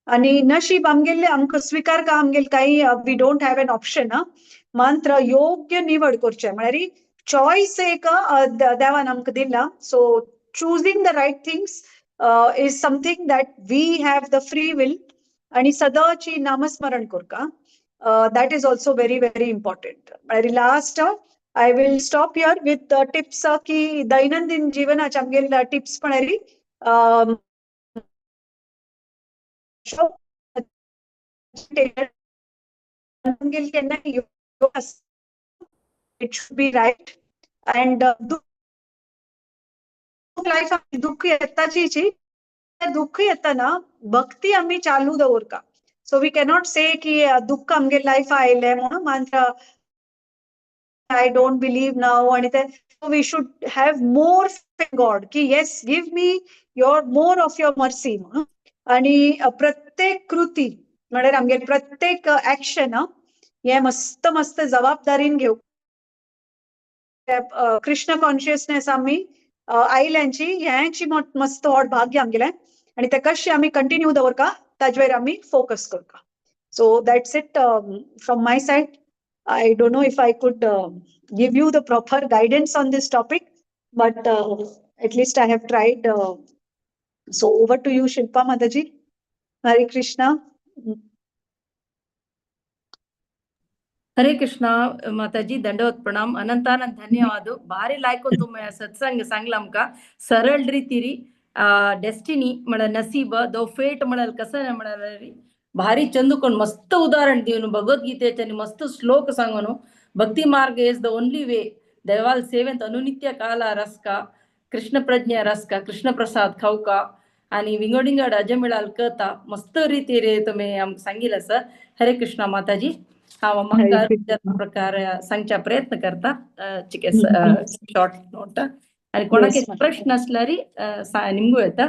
आणि नशीब आमगेले आमकां स्विकार का आमगेले काही we don't have an option. मात्र योग्य निवड करचे म्हळ्यार चॉयस एक देवान आमकां दिला. So choosing the right things is something that we have the free will. आणि सदाची नामस्मरण करका, that is also very very important. म्हळ्यार last I will stop here with tips की दैनंदिन जीवनाचे आमगेले टिप्स म्हळ्यार आमगेले केन्ना it should be right. And life दुःख येताची, दुःख येताना भक्ती आम्ही चालू दवरका. सो we cannot से की दुःख आमगे लायफ आयलें म्हणून मात्र I don't believe नाव. आणि ते we should have more God की yes, give me your more of your mercy म्हणून. आणि प्रत्येक कृती म्हळ्यार आमगे प्रत्येक ऍक्शन हे मस्त मस्त जबाबदारीन घेव. कृष्ण कॉन्शियसनेस आमी आयल्यांची हेंची मस्त व्हड भाग्य आमगेलें आणि ते कशें आमी कंटिन्यू दवरका. ताजेर आमी फोकस करता. So that's it from my side. I don't know if I could give you the proper guidance on this topic, but at least I have tried. So over to you, Shilpa Mataji. Hare Krishna. Hare Krishna Mataji, दंडवत प्रणाम, अनंतानंत धन्यवाद. भारी लायकून तुम्ही सत्संग सांगला आमका सरळ रीतीरी. डेस्टिनी म्हळ्यार नसीब, दो फेट म्हळ्यार कसं म्हळ्यार भारी चंदुकोण मस्त उदाहरण दिवन भगवद्गीतेचे आणि मस्त श्लोक सांगून भक्ती मार्ग is the only way. देवाल सेवेंत अनुनित्य काला रसका, कृष्ण प्रज्ञा रसका, कृष्ण प्रसाद खावका आणि विंगड अजमिळाल कथा मस्त रीतीरे तुम्ही आमकां सांगितलं सर. हरे कृष्ण माताजी. हांव म्हाका प्रकार सांगच्या प्रयत्न करता शॉर्ट नोट. आणि कोणाक प्रश्न असल्यार निमगू येता.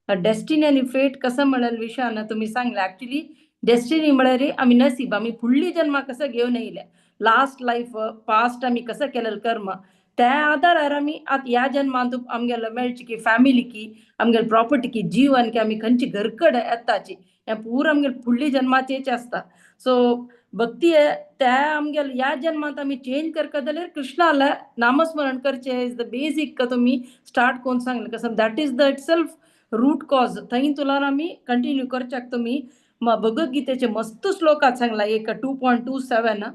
डेस्टिनी आणि फेट कसं म्हणाल विषयान तुम्ही सांगले. ऍक्च्युली डेस्टिनी म्हळ्यार आमी नसीब, आमी फुडली जन्मा कसं घेवन येयले, लास्ट लायफ पास्ट आमी कसं केलेलं कर्म, त्या आधारार आमी आतां ह्या जन्मांत आमगेलो मेळची की फॅमिली की आमगेले प्रॉपर्टी की जीवन की आमी खंयची घरकड येताची, हें पुरो आमगेले फुडली जन्माचेच आसता. सो भक्ती त्या आमगेले ह्या जन्मांत आमी चेंज करता जाल्यार कृष्णाला नामस्मरण करचें is the basic. तुमी स्टार्ट करून सांगलें कसं that is the itself root cause. थंय तुलान आमी कंटिन्यू करच्याक तुमी भगवद्गीतेचे मस्त श्लोकात सांगला एक 2.27.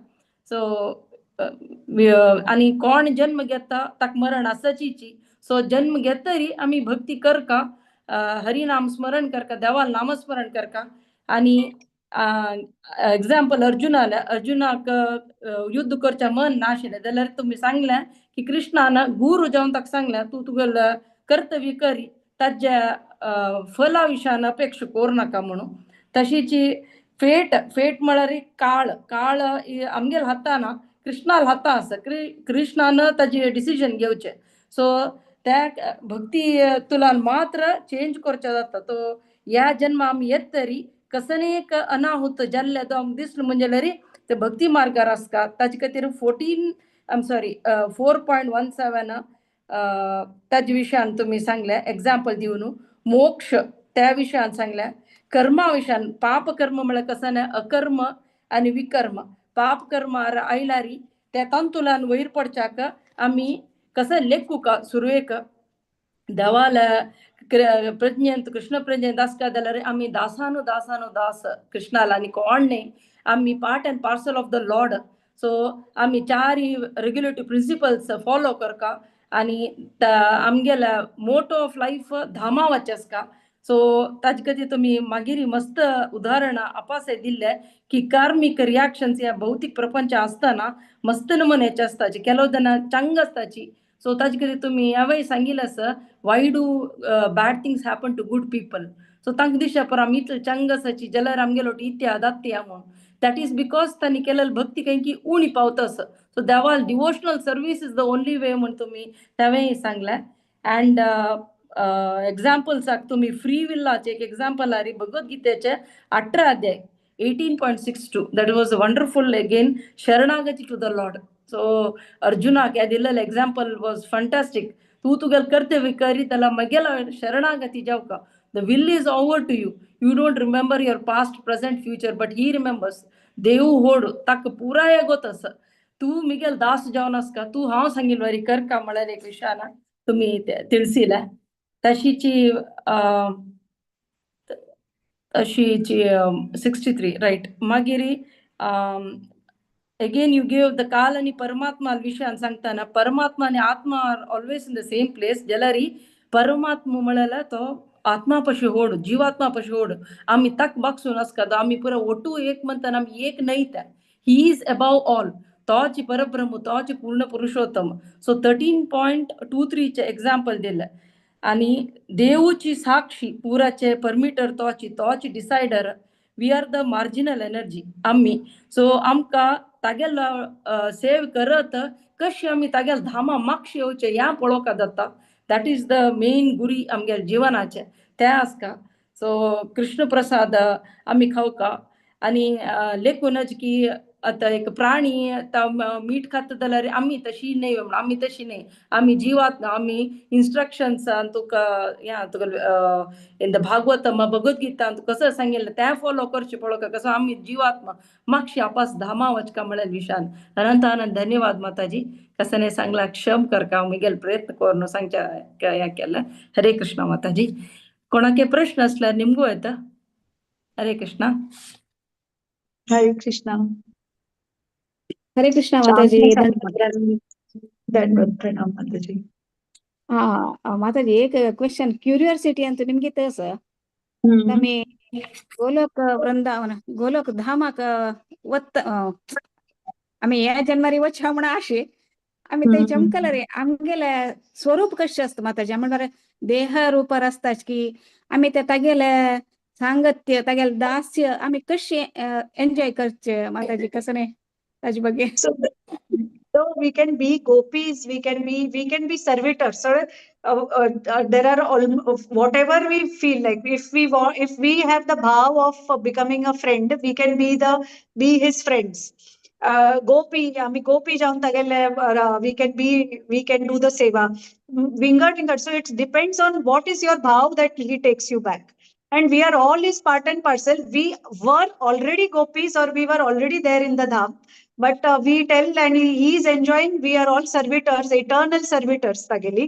सो आनी कोण जन्म घेता ताका मरण आसाचीची. सो जन्म घेतरी आमी भक्ती करका, हरिनाम स्मरण करका, देवाल नामस्मरण करका. आनी एग्जाम्पल अर्जुनाले, अर्जुनाक युद्ध करच्या मन नाशिल्लें जाल्यार तुमी सांगलें की कृष्णान गुरू जावन ताका सांगलें तूं तुगेलें कर्तव्य करी, ताज्या फला विशयान अपेक्षा करूं नाका म्हणून. तशीची फेट, फेट म्हळ्यार काळ, काळ आमगेल हाताना, कृष्णाल हाता आसा. कृष्णान ताजे डिसिजन घेवचें. सो त्या भक्ती तुलान मात्र चेंज करचें जाता. तो ह्या जन्म आमी येत तरी कसने एक अनाहुत जाल्लें तो आमकां दिसलें म्हणजे जाल्यार ते भक्ती मार्गार आसता. ताजे खातीर 4.17 ताजे विशयान तुमी सांगलें एग्जाम्पल दिवन. मोक्ष त्या विशयान सांगलें, कर्मा विशयान पाप कर्म म्हळ्यार कसं न्हय अकर्म आनी विकर्म. पाप कर्म आयलारी त्या तंतुलान वयर पडच्याक आमी कसं लेखुका सुरवेक देवाला प्रज्ञेंत कृष्ण प्रज्ञेंत आसता जाल्यार आमी दासानु दासानु दास कृष्णाला आनी कोण न्हय, आमी part and parcel of the lord. So आमी चार रेग्युलेटिव्ह प्रिंसिपल्स फॉलो करका आनी आमगेल्या मोटो ऑफ लायफ धामा वचें आसता. सो ताजे खातीर तुमी मागीर मस्त उदाहरणां अपासे दिल्ले की कार्मीक रिएक्शन्स ह्या भौतीक प्रपंच आसतना मस्त नमुन्याचे आसताची, ಕೆಲವು ಜನ चंग आसताची. सो ताजे खातीर तुमी हांवें सांगिल्लें आसा why do bad things happen to good people. So तांकां दिसता पर आमी इतले चंग आसाची जाल्यार आमगेलो इत्या दात्या म्हूण. That is because तांणी केलेली भक्ती खंय की उणी पावता आसा. सो देवाल devotional service is the only way म्हूण तुमी तेंवेंय सांगलें. अँड एग्जाम्पल्साक तुमी फ्री विल्लाचे एक एग्जाम्पल हारी भगवद्गीतेचे 18 अध्याय 18.62. That was wonderful again शरणागती टू the Lord. सो अर्जुनाक ह्या दिल्लेलें एग्जाम्पल वॉज फंटास्टीक. तूं तुगेलें कर्तव्य करी जाल्यार म्हगेल्या शरणागती जावका. The will is over to you. You don't remember your past, present, future, but he remembers. देव होड ताका पुराय गोत आसा. तूं मिगेल दास जावन आसका, तूं हांव सांगिल्ले वरी करका म्हळ्यार एक विशयान तुमी तिळसिले. तशीची तशीची 63 रायट. मागीर again you give the काल आणि परमात्मा विशयान सांगताना परमात्मा आणि आत्मा are always in the same place. जाल्यार परमात्मा म्हळ्यार तो आत्मा पशी होड, जीवात्मा पशी होड. आमी ताक बागसून आसका तो आमी पुरो ओटू एक म्हणताना आमी एक न्हय त्या. He is above all. तोच परब्रह्म, तोच पूर्ण पुरुषोत्तम. सो 13.23 चे एग्जाम्पल दिलें. आणि देवची साक्षी पुराचे परमिटर तोची, तोच decider. We are the marginal energy आमी. सो आमकां तागेलो सेव करत कशी आमी तागेल धामा मागशी येवचें ह्या पळोवंक जाता. That is the main गुरी आमगेल्या जिवनाचें तें आसका. सो कृष्ण प्रसाद आमी खावका आनी लेखूनच की आतां एक प्राणी आतां मीठ खाता जाल्यार आमी तशी न्हय म्हणून, आमी तशी न्हय, आमी जिवात, आमी इन्स्ट्रक्शन्सान तुका या तुका in the Bhagavatam Bhagavad Gita कसं सांगितलं त्या फॉलो करचे पळोवका कसं आमी जीवात्मा मागशी आपास धामा वचका म्हळ्यार विशान. अनंत अनंत धन्यवाद माताजी. कसं नाही सांगला क्षम कर का मिगेल प्रयत्न करून सांगच्या ह्या केलं. हरे कृष्ण माताजी. कोणाके प्रश्न असल्यार निमगो येता. हरे कृष्णा. हरे कृष्णा. हरे कृष्णा माताजी. धन्यवाद, प्रणाम माताजी. हा माताजी, एक क्वेश्चन क्युरियोसिटी ಅಂತ ನಿಮ್ಗೆ ಸರ್. ತಮ್ಮಿ गोलोक वृंदावन गोलोक धामाक वत आमी ह्या जन्मारी वचया म्हण आशे आमी थंय चमकल रे, आमगेले स्वरूप कशें आसता माताजी? म्हणल्यार देह रूपार आसताच की आमी ते तागेले सांगत्य तागेले दास्य आमी कशें एन्जॉय करचे माताजी? कसं न्ही ताजे ಬಗ್ಗೆ. So we can be gopis, we can be servitors. So there are all whatever we feel like. If we want, if we have the bhav of becoming a friend, we can be his friends. Gopi, आम्ही गोपी जावन तागेले we can do the seva. विंगड विंगड. So it depends on what is your bhav that he takes you back. And we are all his part and parcel. We were already gopis or we were already there in the dham. But we tell and he is enjoying, we are all servitors, eternal servitors तागेली.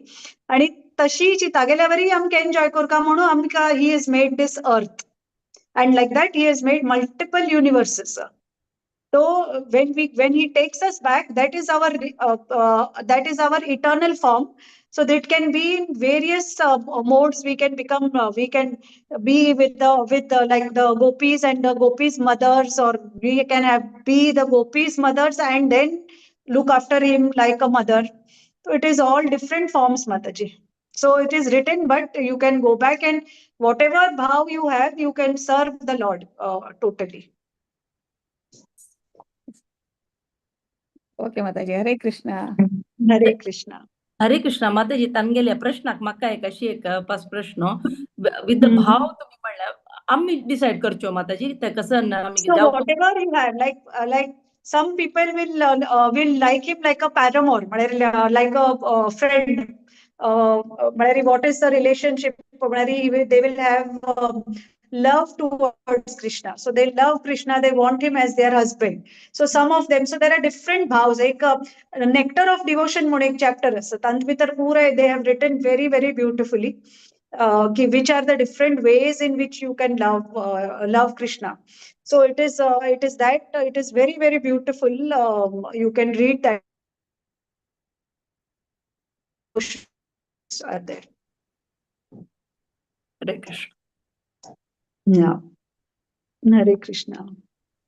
आणि तशी जी तागेल्यावरी आमकां एन्जॉय करका म्हणून आमकां he has made this earth. And like that he has made multiple universes. So when he takes us back, that is our eternal form. So that can be in various modes. We can become, we can be with the like the gopis and the gopis mothers, or we can have be the gopis mothers and then look after him like a mother. So it is all different forms, Mataji. So it is written, but you can go back and whatever bhav you have, you can serve the Lord totally. Okay Mataji, Hare Krishna. Hare Krishna. Hare Krishna Mataji. तांगेल्या प्रश्नाक म्हाका एक अशी एक पास प्रश्न विथ the भाव तुम्ही म्हणल्यार आमी डिसायड करच्यो माताजी ते कसं आमी So whatever you have, like some people will like him like a paramour, म्हळ्यार like a friend. म्हळ्यार what is the relationship? म्हळ्यार they will have love towards Krishna. So they love Krishna, they want him as their husband. So some of them, so there are different bhavs. एक nectar of devotion म्हणून एक chapter आसा, तातूंत भितर पुराय they have written very very beautifully की which are the different ways in which you can love Krishna. So it is very very beautiful. You can read that are there. Hare Krishna. Yeah. Hare Krishna.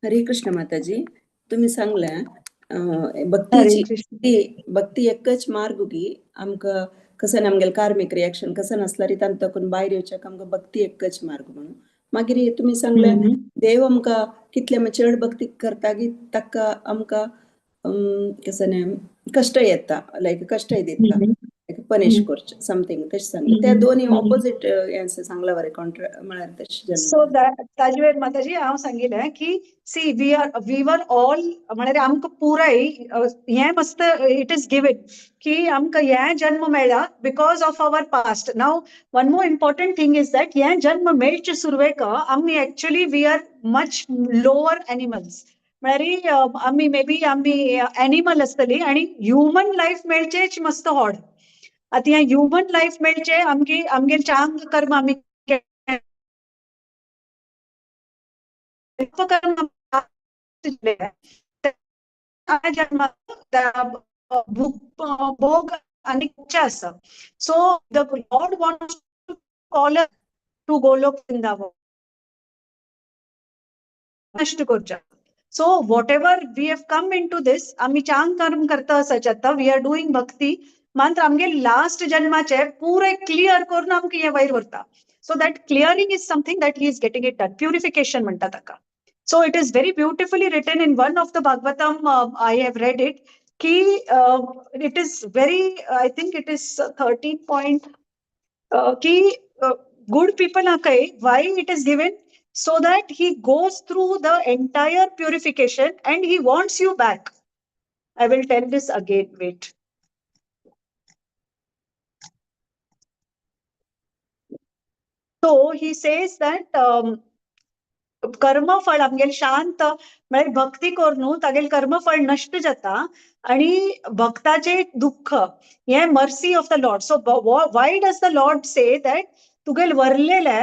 Hare Krishna Mataji. तुम्ही सांगल्या हरे भक्तीची कृष्ण. भक्ती एकच मार्ग की आमकां कसं आमगेले कार्मीक रिएक्शन कसं नासल्यार तांतून भायर येवच्याक आमकां भक्ती एकच मार्ग म्हणून. मागीर तुमी सांगले देव आमकां कितले आमी चड भक्ती करता की ताका आमकां कसं न्ही कश्ट येता, लायक कश्ट दिता, पनिश करचें समथींग तशें सांगलें. त्या दोनी ऑपोजीट हें सांगलां बरें, कॉन्ट्रा म्हळ्यार तशें. सो ताजे वयर माताजी हांव सांगिल्लें की see we were all, म्हळ्यार आमकां पुराय हें मस्त it is given की आमकां हें जन्म मेळ्ळा because of our past. Now one more important thing is that हें जन्म मेळचे सुरवेक आमी actually we are much lower animals. म्हळ्यार आमी मे बी आमी एनिमल आसतली आनी ह्युमन लायफ मेळचेच मस्त व्हड. आतां हें ह्युमन लायफ मेळचें आमगे आमगेले चांग कर्म आमी कर्म भोग आनी इच्छा आसा. So the Lord wants to call to Golok Vrindavan नश्ट करच्या. So whatever we have come into this, आमी चांग कर्म करता आसाच आतां, we are doing भक्ती, मात्र आमगे लास्ट जन्माचे पुराय क्लियर करून आमकां हें वयर व्हरता. So that clearing is something that he is getting it done. Purification म्हणटा ताका. So it is very beautifully written in one of the Bhagavatam, I have read it की it is very, I think it is 13 point की गुड पीपल आकाय why it is given so that he goes through the entire purification and he wants you back. I will tell this again, wait. So he says that कर्मफळ आमगेल शांत म्हळ्यार भक्ती करून तागेल कर्मफळ नश्ट जाता आणि भक्ताचे दुःख हे mercy of the Lord. So why does the Lord say that तुगेल वरलेले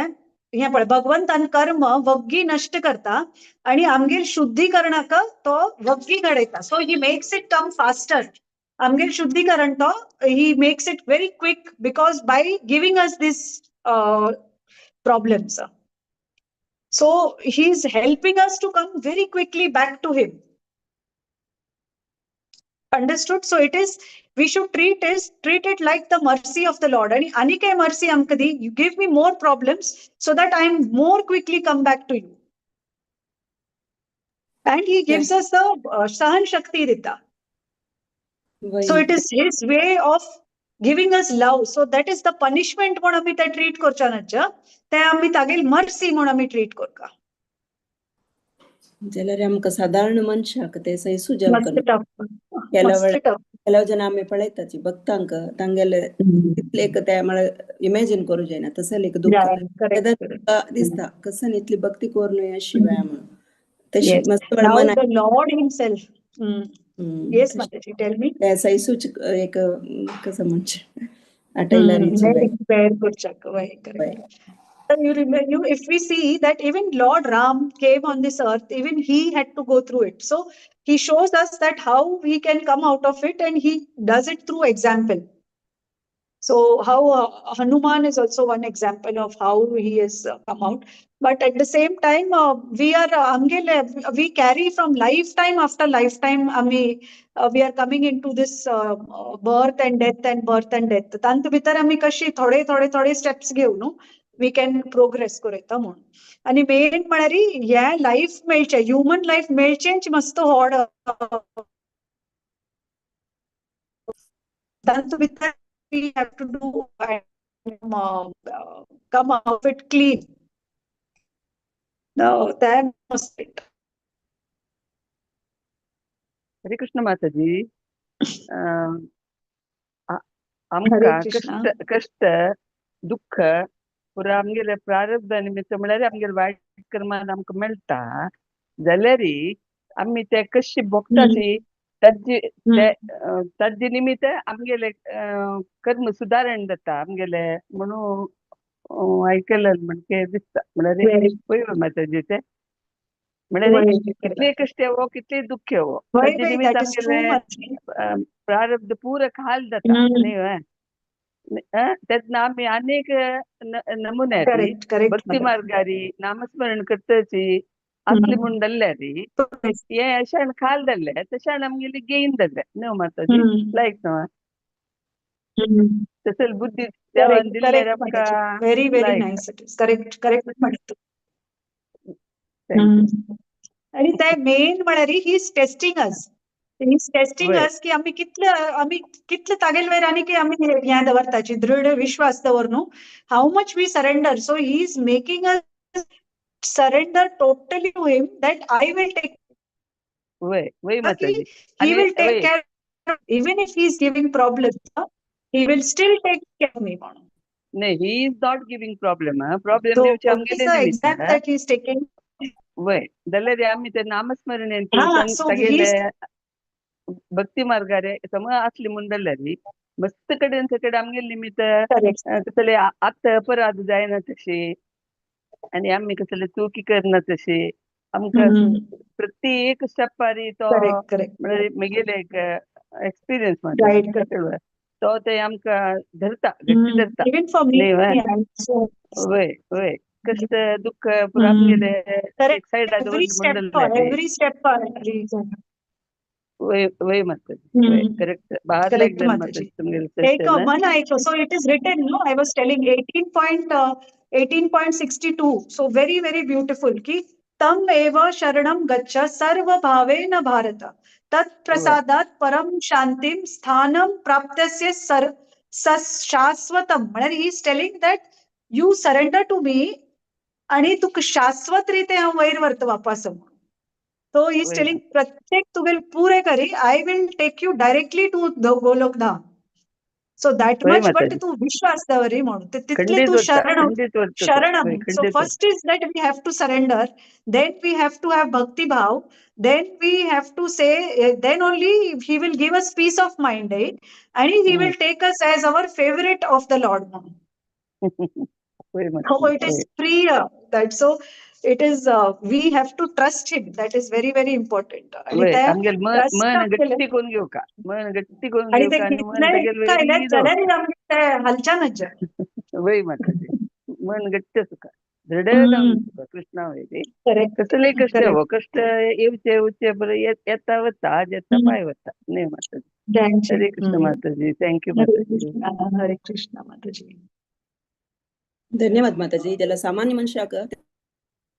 हे पळय भगवंतान कर्म वग्गी नश्ट करता आणि आमगेल शुद्धीकरणाक तो वग्गी घडयता. So he makes it come faster. आमगेल शुद्धीकरण तो he makes it very quick because by giving us this problems. So he is helping us to come very quickly back to him. Understood? So it is, we should treat it like the mercy of the Lord. आणि आणि काय mercy आमकां दी, you give me more problems so that I am more quickly come back to you. And he gives us the सहन शक्ती दिता. So it is his way of giving us love. So that is the punishment म्हूण आमी ते ट्रीट करच्या नाच्या, ते आमी तागेल मर्सी म्हूण आमी ट्रीट करता. जाल्यार आमकां सादारण मनशाक ते सैसू मस्त जावंक टफ, केला मस्त वेळार टफ. ಕೆಲವು ಜನ आमी पळयताची भक्तांक तांगेले कितले एक ते म्हळ्यार इमॅजिन करूं जायना तसले एक दुःख करेक्ट. तेन्ना दिसता कसन इतली भक्ती करून अशी वेळ म्हणून तशी मस्त वेळ Now मन the Lord himself. Yes, Mataji, tell me. ते सैसूच एक कसं म्हणचें आटयलारीची Very fair, good check. Correct. You remember, you, if we see that even Lord Ram came on this earth, even he had to go through it. So he shows us that how he can come out of it, and he does it through example. So how Hanuman is also one example of how he has come out. But at the same time, we are आमगेले, we carry from lifetime after lifetime. आमी we are coming into this birth and death and birth and death. तांत भितर आमी कशी थोडे थोडे थोडे steps घेवन न्हू we can progress करता म्हूण. आनी मेन म्हळ्यार हे लायफ मेळचें, ह्युमन लायफ मेळचेंच मस्त व्हड. तांतू भितर we have to do and come out of it clean. No, that must it. Hare Krishna Mataji. Hare आमकां कृष्णा. कश्ट कश्ट दुःख पुरा आमगेले प्रारब्ध निमित्त म्हळ्यार आमगेले वायट कर्मान आमकां मेळटा जाल्यार आमी ते कशी भोगताची ताजी ते ताजे निमित्त आमगेले कर्म सुदारण जाता आमगेले म्हणून आयकलें म्हणके दिसता म्हळ्यार पळय माताजी ते म्हळ्यार कितले कश्ट येवो कितले दुःख येवो ताजे निमित्त आमगेले प्रारब्ध पुरा खाल जाता न्ही. तेन्ना आमी अनेक नमुने भक्ती मार्गारी नामस्मरण करताची असली म्हूण जाल्ल्यारी हे अशान खाल जाल्ले तशान आमगेली गेन जाल्ले न्हू माताजी लायक न्हू तसले बुद्धी देवान दिल्ल्यार आमकां very very nice. It is correct, correct म्हणटा. आणि ते मेन म्हळ्यार he is testing us. He is testing us की आमी कितले आमी कितले तागेल वयर आनी की आमी हें दवरताची दृढ विश्वास दवर न्हू, how much we surrender. So he is making us surrender totally to him that I will take वय वय माताजी, he will take care. Even if he is giving problem he will still take care of me म्हणून. नाही, he is not giving problem. Problem दिवचे आमगेले exact that he is taking. वय जाल्यार आमी ते नामस्मरण तागेले भक्ती मार्गारे समज असली म्हूण जाल्यार मस्त कडेन सकडेन आमगेले निमित्त कसले आत्त अपराध जायना तशी आनी आमी कसले चुकी करना तशी आमकां प्रत्येक स्टेपारी तो म्हळ्यार म्हगेले एक एक्सपिरियन्स मात्र तो ते आमकां धरता घट्ट धरता. वय वय कश्ट दुःख पुरा आमगेले एक सायडाक दवरले. वय वय माताजी करेक्ट. करेक्ट माताजी. एक मन आयको. So it is written no, I was telling 18.62. So very very beautiful की तम एव शरणं गच्छ सर्व भावेन भारत तत्प्रसादात परम शांतीं स्थानं प्राप्तस्य शाश्वतम. म्हळ्यार he is telling that you surrender to me आणि तुका शाश्वत रिते हांव वयर व्हरता वापस म्हणून. तो is वयर. टेलिंग प्रत्येक तुगेले पुरे करी, I will take you directly to the Golok Dham. So that वय मच, बट माताजी. तूं विश्वास दवरी म्हणून तितले खंडीत तूं वता, शरण खंडीत वता तुका. शरणम. वय, So खंडीत वता. first is that we have to surrender, then we have to have bhakti bhav, then we have to say, then only he will give us peace of mind, eh? And he will take us as our favorite of the Lord. वय So Mataji, it is वय. free, that so it is we have to trust him. That is very very important. आणि वय त्या आमगेले मन trust मन केलें गट्टी करून घेवका, मन गट्टी करून आणि ते घेवका आनी मन घेतले तेगेले कायल्यार वयर जाल्यार आमगे ते हालच्यानच. वय माताजी, मन गट्ट तुका, दृढ जावन तुका कृष्णा वयर. करेक्ट. कसले कश्ट करेक्ट. हो कश्ट येवचे येवचे बरें येता वता, आज येता पाय वता न्हय माताजी. हरे कृष्ण माताजी, thank you Hare Mataji. Krishna, Hare Krishna Mataji. धन्यवाद माताजी. त्याला सामान्य मनशाक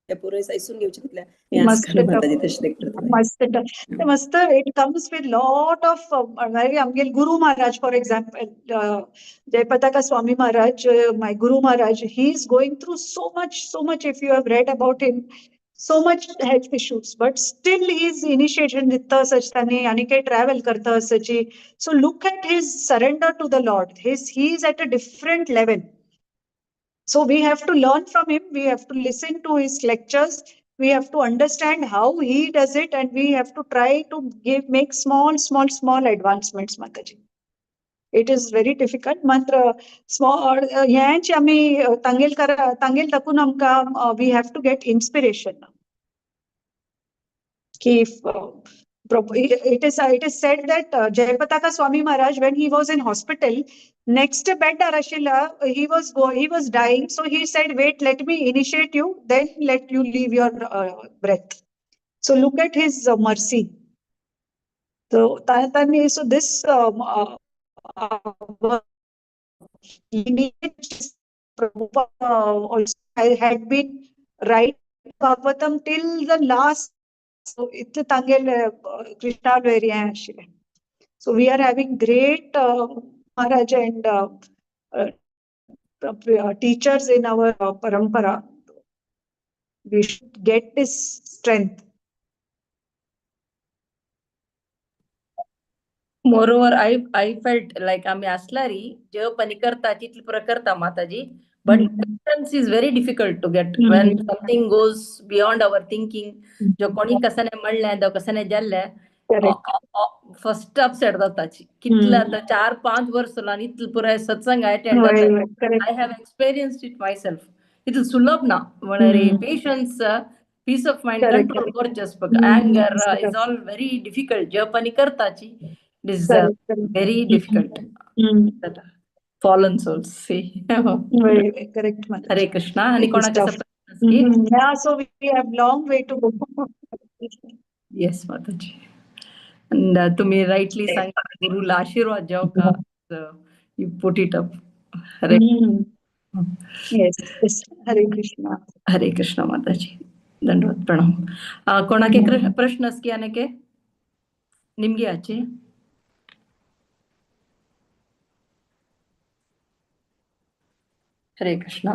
ते पुरे सैसून घेवचे तितले हें मस्त आसता माताजी, तशें देखता. मस्त ते मस्त. It comes with lot of मागीर आमगेले Guru Maharaj, for example, Jayapataka Swami Maharaj, my Guru Maharaj, he is going through so much, so much. If you have read about him, so much health issues, but still he is initiation दिता आसतानी आनी काही ट्रॅव्हल करता आसची. So look at his surrender to the Lord. His he is at a different level. So we have to learn from him, we have to listen to his lectures, we have to understand how he does it, and we have to try to give make small, small, small advancements, Mataji. It is very difficult. मात्र small हेंच आमी तांगेल तांगेल ताकून आमकां we have to get inspiration. की if, it is said that Jayapataka Swami Maharaj, when he was in hospital, next bed आशिल्ला, he was dying, so he said, wait, let me initiate you, then let you leave your breath. So look at his mercy. So तांणी, so this our lineage, Prabhupada also had been write Bhagavatam till the last. So इतले तांगेले कृष्णा वयर हें आशिल्लें. So we are having great Maharaj and teachers in our parampara. We should get this strength. Moreover, I felt like आम्ही असलारी जप आणि करता तितली पुरो करता माताजी, but patience is very difficult to get when something goes beyond our thinking. जो कोणी कसाने म्हणलें, जो कसाने जाल्लें, फर्स्ट अपसेट जाताची. कितले आतां 4-5 वर्स जालीं इतले पुराय सत्संग अटेंड जाता. I have experienced it myself. इतलें सुलभ ना म्हळ्यार patience, peace of mind, control करचें आसता. Anger is all very difficult. जप आनी करताची, it is very difficult. Fallen souls, see. Correct. Hare Krishna. आणि कोणाक असं Yeah, so we have long way to go. Yes, Mataji. And तुम्ही rightly सांगा, गुरुला आशीर्वाद जेव का, you put it up. Hare Yes. Hare Krishna. Hare Krishna Mataji. दंडवत प्रणाम. कोणाके प्रश्न असकी आने निमगे आचे? हरे कृष्णा.